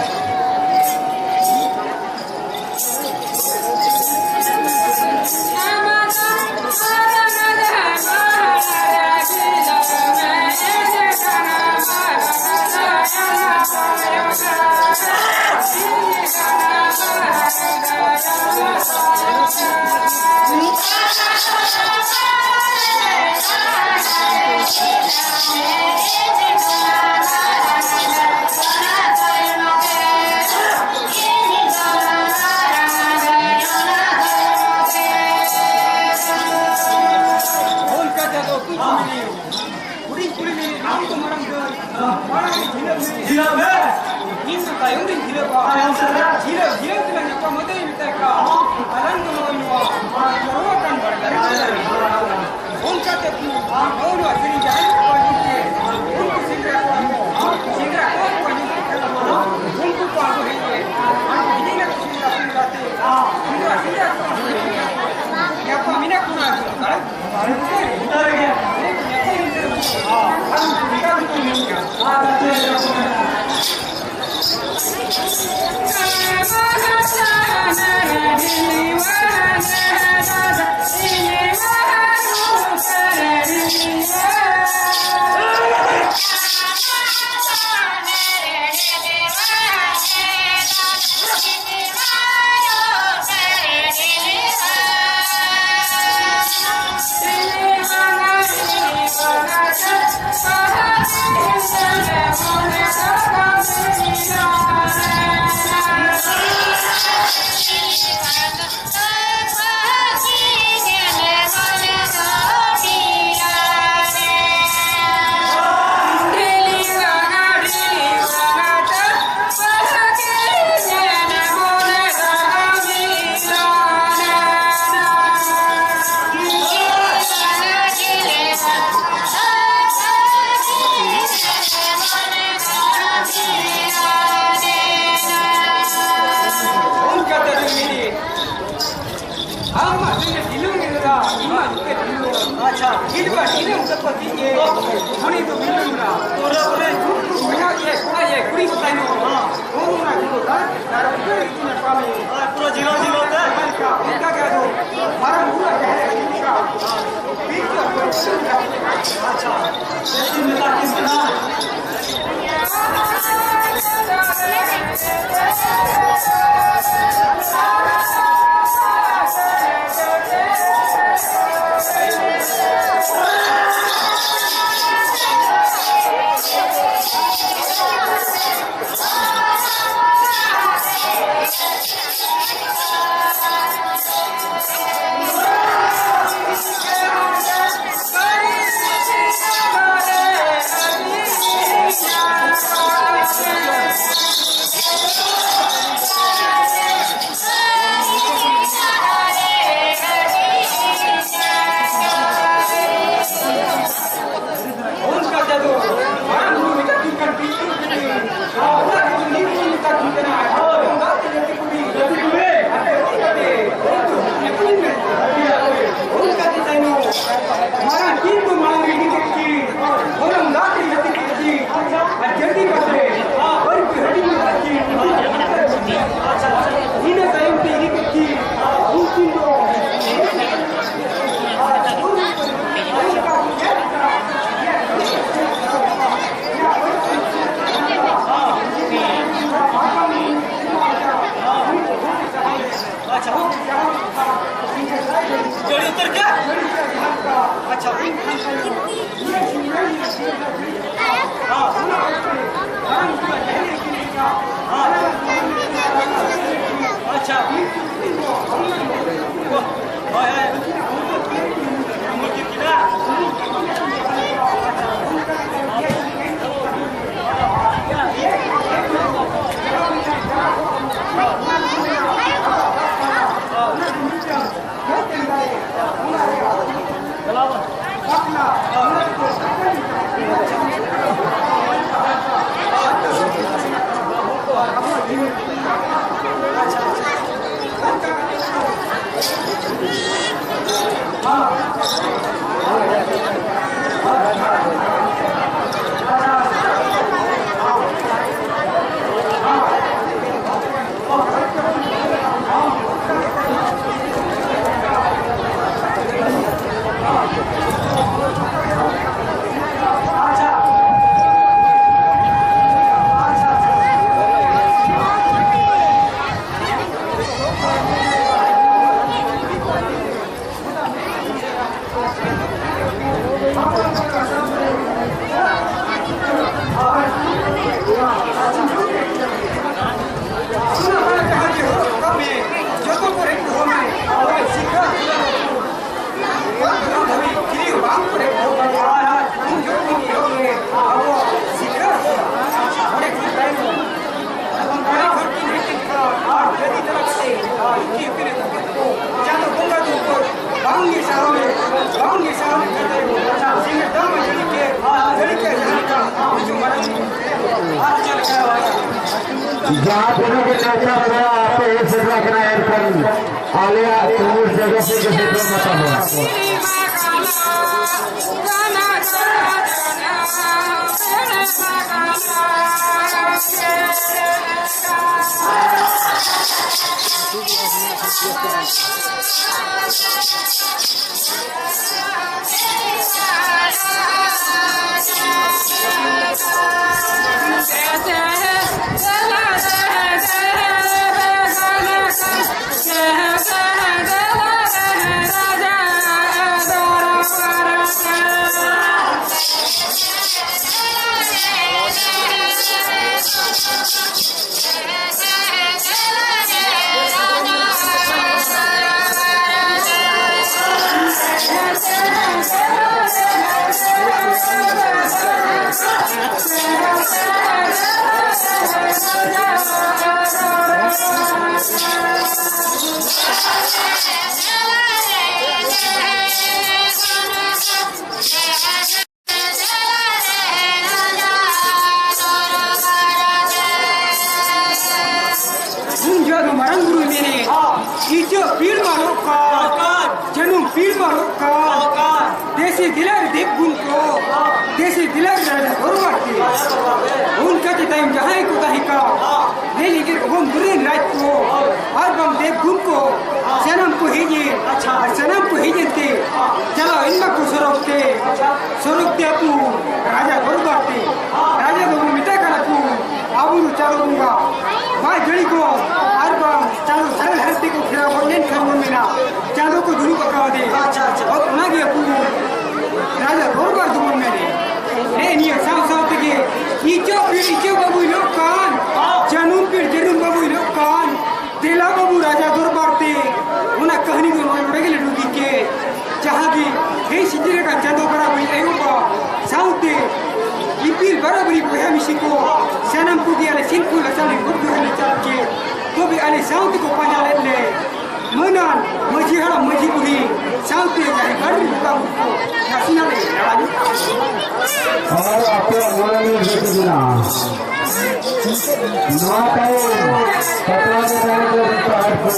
ᱚᱱᱠᱟ ᱛᱮᱫᱚ ᱠᱩᱪ ᱢᱮᱱᱮ, ᱦᱩᱰᱤᱧ ᱠᱩᱲᱤ ᱢᱮᱱᱮ, ᱟᱢ ᱫᱚ ᱢᱟᱨᱟᱝ ᱫᱟᱹᱭ, ᱢᱟᱲᱟᱝ ᱨᱮ ᱡᱷᱤᱞᱟᱹᱜ ᱢᱮ᱾ ᱡᱷᱤᱞᱟᱹᱜ ᱢᱮ᱾ ᱤᱧ ᱫᱚ ᱛᱟᱭᱚᱢ ᱨᱤᱧ ᱡᱷᱤᱞᱟᱹᱜᱼᱟ᱾ ᱛᱟᱭᱚᱢ ᱥᱮᱫ ᱨᱮ᱾ ᱡᱷᱤᱞᱟᱹᱜ, ᱡᱷᱤᱞᱟᱹᱜ ᱛᱮᱞᱟᱝ ᱧᱟᱯᱟᱢᱟ, ᱫᱟᱹᱭ ᱢᱮᱛᱟᱭ ᱠᱟᱱ᱾ ᱟᱞᱟᱝ ᱫᱚ ᱱᱚᱜᱼᱚᱭ ᱱᱚᱣᱟ ᱡᱚᱨᱚ ᱟᱠᱟᱱ ᱵᱟᱲᱮ ᱫᱟᱨᱮ ᱵᱩᱴᱟᱹ ᱨᱮ᱾ ᱚᱱᱠᱟ ᱛᱮ ᱱᱚᱜᱼᱚᱭ ᱱᱚᱣᱟ ᱥᱮᱨᱮᱧ ᱡᱟᱦᱟᱸᱭ ᱠᱚ ᱟᱸᱡᱚᱢ ᱠᱮᱫ, ᱩᱱᱠᱩ ᱥᱮᱸᱫᱽᱨᱟ ᱠᱚᱣᱟ ᱠᱚ, ᱥᱮᱸᱫᱽᱨᱟ ᱠᱚᱣᱟ ᱠᱚ ᱟᱸᱡᱚᱢ ᱠᱮᱫ ᱠᱷᱟᱱ ᱩᱱᱠᱩ ᱠᱚ ᱟᱬᱜᱚ ᱦᱮᱡ ᱮᱱ᱾ ᱟᱬᱜᱚ ᱦᱮᱡ ᱮᱱᱟ ᱠᱚ ᱥᱮᱸᱫᱽᱨᱟ, ᱥᱮᱸᱫᱽᱨᱟ ᱛᱮ᱾ ᱥᱮᱸᱫᱽᱨᱟ, ᱥᱮᱸᱫᱽᱨᱟ ᱠᱚ ᱧᱟᱯᱟᱢ ᱮᱱᱟ ᱠᱚ ᱚᱱᱟ ᱵᱩᱴᱟᱹ ᱨᱮ᱾ ᱵᱩᱴᱟᱹ ᱨᱮᱜᱮ᱾ ᱧᱟᱯᱟᱢ ᱮᱱ ᱠᱷᱟᱱ ᱟᱨ ᱩᱱᱠᱩ ᱥᱮᱸᱫᱽᱨᱟ ᱠᱚ ᱧᱟᱢ ᱠᱮᱫᱟ᱾ ᱟᱨ ᱵᱩᱴᱟᱹ ᱨᱮ ᱤᱱᱟᱹ ᱦᱤᱥᱟᱹᱵ ᱠᱚ ᱛᱤᱧ ᱜᱮ, ᱩᱱᱤ ᱫᱚ ᱵᱤᱞᱩᱱ ᱫᱟ᱾ ᱯᱩᱨᱟᱹ ᱯᱩᱨᱤ ᱜᱩᱨᱩ ᱢᱮᱱᱟᱜ ᱜᱮᱭᱟ, ᱠᱚᱲᱟ ᱜᱮ, ᱠᱩᱲᱤ ᱠᱚ ᱛᱟᱭᱱᱚᱢ᱾ ᱚᱱᱟ ᱜᱩᱨᱩ ᱫᱚ ᱟᱨ ᱩᱱᱠᱩ ᱜᱮ ᱤᱧ ᱧᱟᱯᱟᱢ ᱤᱧ᱾ ᱯᱩᱨᱟᱹ ᱡᱤᱞᱟᱹ ᱡᱤᱞᱟᱹ ᱛᱮ᱾ ᱚᱱᱠᱟ ᱜᱮ ᱟᱫᱚ ᱢᱟᱨᱟᱝ ᱵᱩᱨᱩ ᱟᱜ ᱡᱟᱦᱮᱨ ᱨᱮ ᱦᱤᱡᱩᱜ ᱠᱟᱱᱟ᱾ ᱵᱤᱨ ᱠᱚ ᱟᱪᱪᱷᱟ, ᱪᱮᱫ ᱠᱤᱱ ᱢᱮᱛᱟ ᱠᱤᱱ ᱠᱟᱱᱟ? ᱚᱱᱠᱟ ᱛᱮᱫᱚ ᱢᱟᱨᱟᱝ ᱵᱩᱨᱩ ᱢᱮᱛᱟ ᱠᱤᱱ ᱠᱟᱱ ᱯᱤᱞᱪᱩ ᱵᱩᱲᱦᱤ᱾ ᱟᱨ ᱚᱱᱟ ᱠᱷᱟᱹᱛᱤᱨ ᱱᱤᱛ ᱵᱚᱱ ᱢᱮᱛᱟ ᱠᱤᱱ ᱠᱟᱱᱟ, ᱦᱳᱭ, ᱚᱱᱠᱟ ᱛᱮ ᱡᱟᱹᱛᱤ ᱠᱩᱲᱤ, ᱡᱟᱹᱛᱤ ᱠᱩᱲᱤ, ᱟᱯᱮ ᱚᱱᱠᱟ ᱛᱮ, ᱚᱱᱠᱟ ᱛᱮ ᱛᱟᱭᱱᱚᱢ ᱢᱟᱨᱟᱝ ᱠᱤᱱ ᱫᱚ ᱢᱟᱨᱟᱝ ᱨᱮ ᱜᱤᱫᱤ ᱠᱤᱱ, ᱜᱚᱱᱚᱝ ᱫᱟᱜ ᱛᱮ ᱡᱟᱹᱛᱤ ᱠᱩᱲᱤ, ᱟᱨ ᱡᱟᱹᱛᱤ ᱠᱟᱛᱮ, ᱦᱚᱲ ᱠᱚ ᱦᱟᱹᱴᱤᱧ ᱠᱟᱛᱮ ᱠᱤᱱ, ᱤᱱᱟᱹ ᱛᱟᱭᱚᱢ ᱛᱮ ᱤᱫᱤ ᱠᱮᱫ ᱠᱤᱱ, ᱩᱱᱠᱤᱱ ᱫᱚ ᱟᱪᱪᱷᱟ, ᱡᱟᱹᱲᱤ ᱩᱛᱟᱹᱨ ᱠᱮᱫ? ᱟᱪᱪᱷᱟ᱾ ᱦᱮᱸ᱾ ᱡᱟᱦᱟᱸ ᱛᱤᱱᱟᱹᱜ ᱜᱮ ᱱᱮᱣᱛᱟ ᱯᱮᱲᱟ ᱟᱯᱮ ᱦᱮᱡ ᱥᱮᱴᱮᱨ ᱟᱠᱟᱱᱟ, ᱮᱱᱠᱷᱟᱱ ᱟᱞᱮᱭᱟᱜ ᱛᱩᱢᱩᱞ ᱡᱟᱭᱜᱟ ᱥᱮᱫ ᱜᱮ ᱥᱮᱴᱮᱨ ᱢᱟ ᱛᱟᱵᱚᱱ᱾ ᱩᱱ ᱡᱚᱦᱚᱜ ᱫᱚ ᱢᱟᱨᱟᱝ ᱵᱩᱨᱩᱭ ᱢᱮᱱᱮ, ᱤᱪᱟᱹᱜ ᱯᱤᱲ ᱢᱟᱨᱚᱜ ᱠᱟᱱ, ᱡᱟᱹᱱᱩᱢ ᱯᱤᱲ ᱢᱟᱨᱚᱜ ᱠᱟᱱ, ᱫᱮᱥᱤ ᱫᱤᱞᱟᱨ ᱫᱮᱵ ᱜᱩᱱ ᱠᱚ, ᱫᱮᱥᱤ ᱫᱤᱞᱟᱨ ᱨᱟᱡᱟ ᱫᱚᱨᱵᱟᱨ ᱛᱮ᱾ ᱚᱱᱠᱟ ᱛᱮ ᱛᱟᱭᱚᱢ ᱡᱟᱦᱟᱸᱭ ᱠᱚ ᱛᱟᱦᱮᱸ ᱠᱟᱱ, ᱞᱟᱹᱭ ᱞᱮᱠᱮᱱ ᱚᱦᱚᱢ ᱵᱩᱨᱮᱱ ᱨᱟᱡᱽ ᱠᱚ, ᱟᱨ ᱵᱟᱝ ᱫᱮᱵ ᱜᱩᱱ ᱠᱚ, ᱥᱟᱱᱟᱢ ᱠᱚ ᱦᱮᱡ ᱮᱱ, ᱟᱨ ᱥᱟᱱᱟᱢ ᱠᱚ ᱦᱮᱡ ᱮᱱᱛᱮ, ᱪᱟᱞᱟᱣ ᱮᱱ ᱢᱟᱠᱚ ᱥᱚᱨᱚᱜ ᱛᱮ, ᱥᱚᱨᱚᱜ ᱛᱮ ᱟᱵᱚ ᱨᱟᱡᱟ ᱫᱚᱨᱵᱟᱨ ᱛᱮ᱾ ᱨᱟᱡᱟ ᱫᱚᱵᱚᱱ ᱢᱮᱛᱟᱭ ᱠᱟᱱᱟ ᱠᱚ, ᱟᱵᱚ ᱫᱚ ᱪᱟᱸᱫᱚ ᱵᱚᱸᱜᱟ, ᱵᱟᱭ ᱡᱟᱹᱲᱤ ᱠᱚ, ᱟᱨ ᱵᱟᱝ ᱪᱟᱸᱫᱚ ᱥᱟᱨᱮ ᱫᱷᱟᱨᱮ ᱛᱮᱠᱚ ᱜᱷᱮᱨᱟᱣ ᱜᱚᱫ ᱞᱮᱱᱠᱷᱟᱱ ᱵᱚᱱ ᱢᱮᱱᱟ, ᱪᱟᱸᱫᱚ ᱠᱚ ᱫᱩᱲᱩᱵ ᱟᱠᱟᱣᱟᱫᱮ᱾ ᱟᱪᱪᱷᱟ, ᱟᱪᱪᱷᱟ᱾ ᱦᱳᱭ, ᱚᱱᱟᱜᱮ ᱟᱵᱚ ᱨᱟᱡᱟ ᱫᱚᱨᱵᱟᱨ ᱫᱚᱵᱚᱱ ᱢᱮᱱᱮ᱾ ᱱᱮᱜᱼᱮ ᱱᱤᱭᱟᱹ ᱥᱟᱶ ᱥᱟᱶ ᱛᱮᱜᱮ ᱤᱪᱟᱹᱜ ᱯᱤᱲ ᱤᱪᱟᱹᱜ ᱵᱟᱹᱵᱩᱭ ᱞᱚᱜ ᱠᱟᱱ, ᱡᱟᱹᱱᱩᱢ ᱯᱤᱲ ᱡᱟᱹᱱᱩᱢ ᱵᱟᱹᱵᱩᱭ ᱞᱚᱜ ᱠᱟᱱ, ᱫᱮᱞᱟ ᱵᱟᱹᱵᱩ ᱨᱟᱡᱟ ᱫᱚᱨᱵᱟᱨ ᱛᱮ᱾ ᱚᱱᱟ ᱠᱟᱹᱦᱱᱤ ᱫᱚ ᱱᱚᱰᱮ ᱜᱮᱞᱮ ᱰᱩᱜᱤ ᱠᱮᱫ᱾ ᱡᱟᱦᱟᱸ ᱜᱮ ᱦᱮᱡ ᱥᱮᱴᱮᱨ ᱟᱠᱟᱱ ᱪᱟᱸᱫᱚ ᱵᱚᱸᱜᱟ ᱵᱟᱹᱭ ᱟᱭᱳ ᱵᱟᱵᱟ ᱥᱟᱶᱛᱮ ᱤᱯᱤᱞ ᱵᱟᱨᱟᱵᱟᱹᱨᱤ ᱵᱚᱭᱦᱟ ᱢᱤᱥᱤ ᱠᱚ ᱥᱟᱱᱟᱢ ᱠᱚᱜᱮ ᱟᱞᱮ ᱥᱤᱢ ᱠᱚ ᱞᱟᱪᱟᱞ ᱞᱮ ᱜᱚᱴ ᱡᱚᱦᱟᱨ ᱞᱮ ᱪᱟᱞ ᱠᱮᱫ᱾ ᱛᱚᱵᱮ ᱟᱞᱮ ᱥᱟᱶ ᱛᱮᱠᱚ ᱯᱟᱸᱡᱟ ᱞᱮᱫ ᱞᱮ ᱢᱟᱹᱱᱟᱱ ᱢᱟᱹᱡᱷᱤ ᱦᱟᱲᱟᱢ ᱢᱟᱹᱡᱷᱤ ᱵᱩᱲᱦᱤ ᱥᱟᱶᱛᱮ ᱡᱟᱦᱮᱨ ᱜᱟᱲ ᱨᱮ ᱵᱚᱸᱜᱟ ᱵᱩᱨᱩ ᱠᱚ ᱱᱟᱥᱮᱱᱟᱜ ᱞᱮ ᱫᱟᱬᱟ ᱧᱚᱜ ᱠᱮᱫᱟ᱾ ᱟᱨ ᱟᱯᱮᱭᱟᱜ ᱢᱚᱱᱮ ᱱᱤᱭᱮ ᱪᱮᱫ ᱢᱮᱱᱟᱜᱼᱟ? ᱱᱚᱣᱟ ᱛᱟᱭᱚᱢ ᱯᱟᱴᱣᱟ ᱨᱮ ᱛᱟᱦᱮᱸ ᱠᱟᱱᱟ ᱯᱟᱦᱟᱲ ᱠᱚ᱾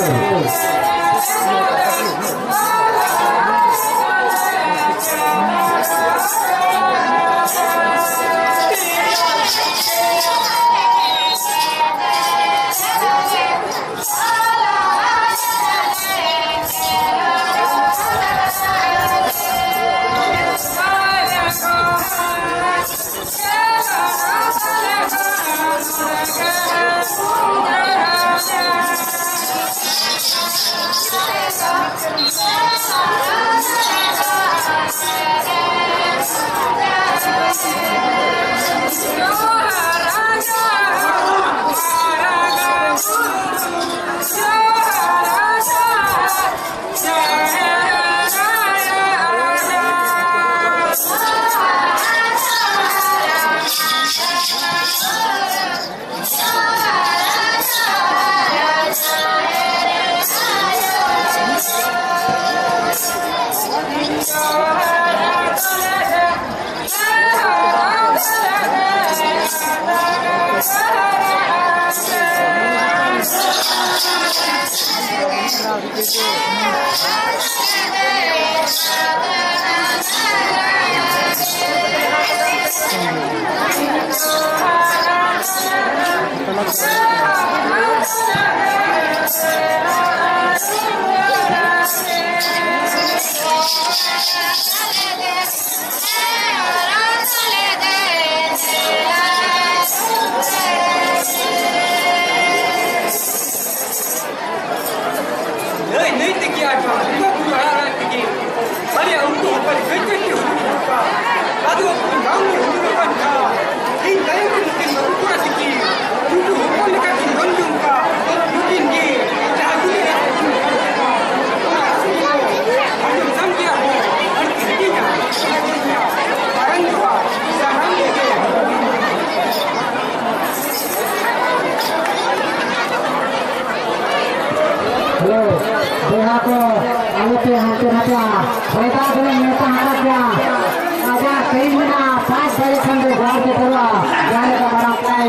ᱞᱟᱹᱭ ᱞᱟᱹᱭ ᱛᱮᱜᱮ ᱟᱨ ᱵᱟᱝ ᱵᱚᱸᱜᱟ ᱵᱩᱨᱩ ᱟᱲᱟᱜ ᱟᱲᱟᱜ ᱛᱮᱜᱮ ᱵᱟᱨᱭᱟ ᱩᱱᱠᱩ ᱦᱚᱯᱚᱱ ᱠᱟᱹᱡ ᱠᱟᱹᱡ ᱛᱮ ᱦᱩᱰᱤᱧ ᱦᱩᱰᱤᱧ ᱠᱚᱜᱼᱟ᱾ ᱟᱫᱚ ᱩᱱᱠᱩ ᱵᱟᱝ ᱦᱩᱰᱤᱧ ᱠᱟᱱ ᱠᱷᱟᱱ ᱤᱧ ᱛᱟᱭᱚᱢ ᱨᱮ ᱱᱩᱠᱤᱱ ᱵᱟᱹᱦᱩ ᱠᱚᱲᱟ ᱛᱤᱠᱤᱱ ᱩᱱᱠᱩ ᱦᱚᱯᱚᱱ ᱞᱮᱠᱟ ᱠᱤᱱ ᱫᱚᱱ ᱡᱚᱝ ᱠᱚᱣᱟ᱾ ᱱᱩᱠᱤᱱ ᱜᱮ ᱡᱟᱦᱟᱸ ᱫᱩᱱᱤᱭᱟᱹ ᱨᱮ ᱠᱤᱱ ᱟᱸᱡᱚᱢ ᱥᱟᱢ ᱜᱮᱭᱟ ᱵᱚ ᱟᱨ ᱠᱤᱱ ᱦᱟᱹᱴᱤᱧᱟ᱾ ᱢᱟᱨᱟᱝ ᱡᱚᱦᱟᱨ, ᱥᱟᱱᱟᱢ ᱠᱚᱜᱮ᱾ ᱦᱮᱞᱳ, ᱵᱚᱭᱦᱟ ᱠᱚ, ᱟᱞᱚᱯᱮ ᱦᱟᱱᱛᱮ ᱱᱟᱛᱮᱜᱼᱟ᱾ ᱥᱚᱭᱫᱟ ᱫᱚᱞᱮ ᱱᱮᱣᱛᱟ ᱟᱠᱟᱫ ᱯᱮᱭᱟ᱾ ᱟᱡᱟᱜ ᱴᱟᱭᱤᱢ ᱢᱮᱱᱟᱜᱼᱟ, ᱯᱟᱸᱪ ᱵᱟᱡᱮ ᱠᱷᱚᱱ ᱫᱚ ᱡᱚᱦᱟᱨ ᱜᱮ ᱯᱩᱨᱟᱹᱜᱼᱟ᱾ ᱡᱟᱦᱟᱸ ᱞᱮᱠᱟ ᱢᱟᱨᱟᱝ ᱯᱨᱟᱭ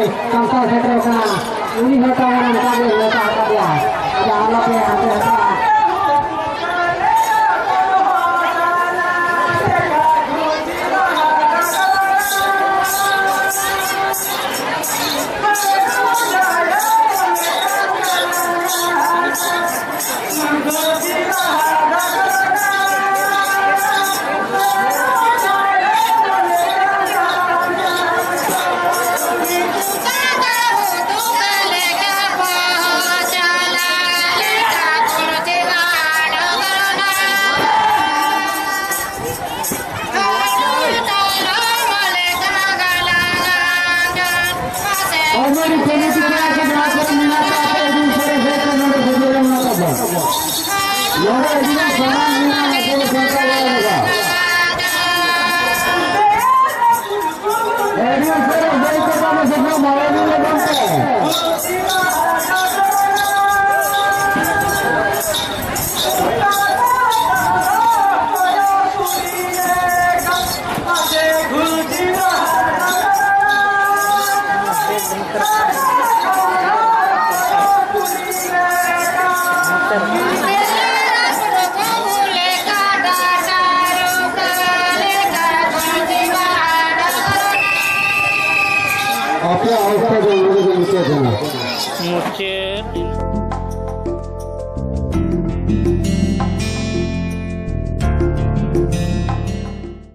ᱠᱚᱢᱤᱴᱤ ᱠᱚᱲᱟ ᱠᱚ ᱡᱟᱦᱟᱸ ᱠᱚᱨᱮ ᱢᱮᱱᱟᱜ ᱠᱚᱣᱟ, ᱟᱯᱮ ᱟᱹᱰᱤ ᱩᱥᱟᱹᱨᱟ ᱦᱮᱡ ᱠᱟᱛᱮ ᱱᱚᱰᱮ ᱥᱮᱴᱮᱨ ᱢᱮᱱᱟᱜ ᱛᱟᱵᱚᱱᱟ᱾ ᱱᱚᱰᱮ ᱟᱹᱰᱤ ᱜᱟᱱ ᱥᱟᱢᱟᱱ ᱢᱮᱱᱟᱜᱼᱟ, ᱟᱵᱚ ᱥᱟᱱᱛᱟᱲ ᱠᱚᱣᱟᱜ ᱞᱟᱹᱜᱤᱫ᱾ ᱟᱹᱰᱤ ᱩᱥᱟᱹᱨᱟ ᱦᱮᱡ ᱠᱟᱛᱮ ᱟᱵᱚ ᱥᱮᱴᱮᱨ ᱢᱟᱲᱟᱝ ᱞᱟᱹᱜᱤᱫ ᱛᱮ᱾ ᱟᱯᱮᱭᱟᱜ ᱚᱠᱛᱚ ᱫᱚ ᱱᱚᱰᱮ ᱜᱮ ᱢᱩᱪᱟᱹᱫ ᱮᱱᱟ᱾ ᱢᱩᱪᱟᱹᱫ᱾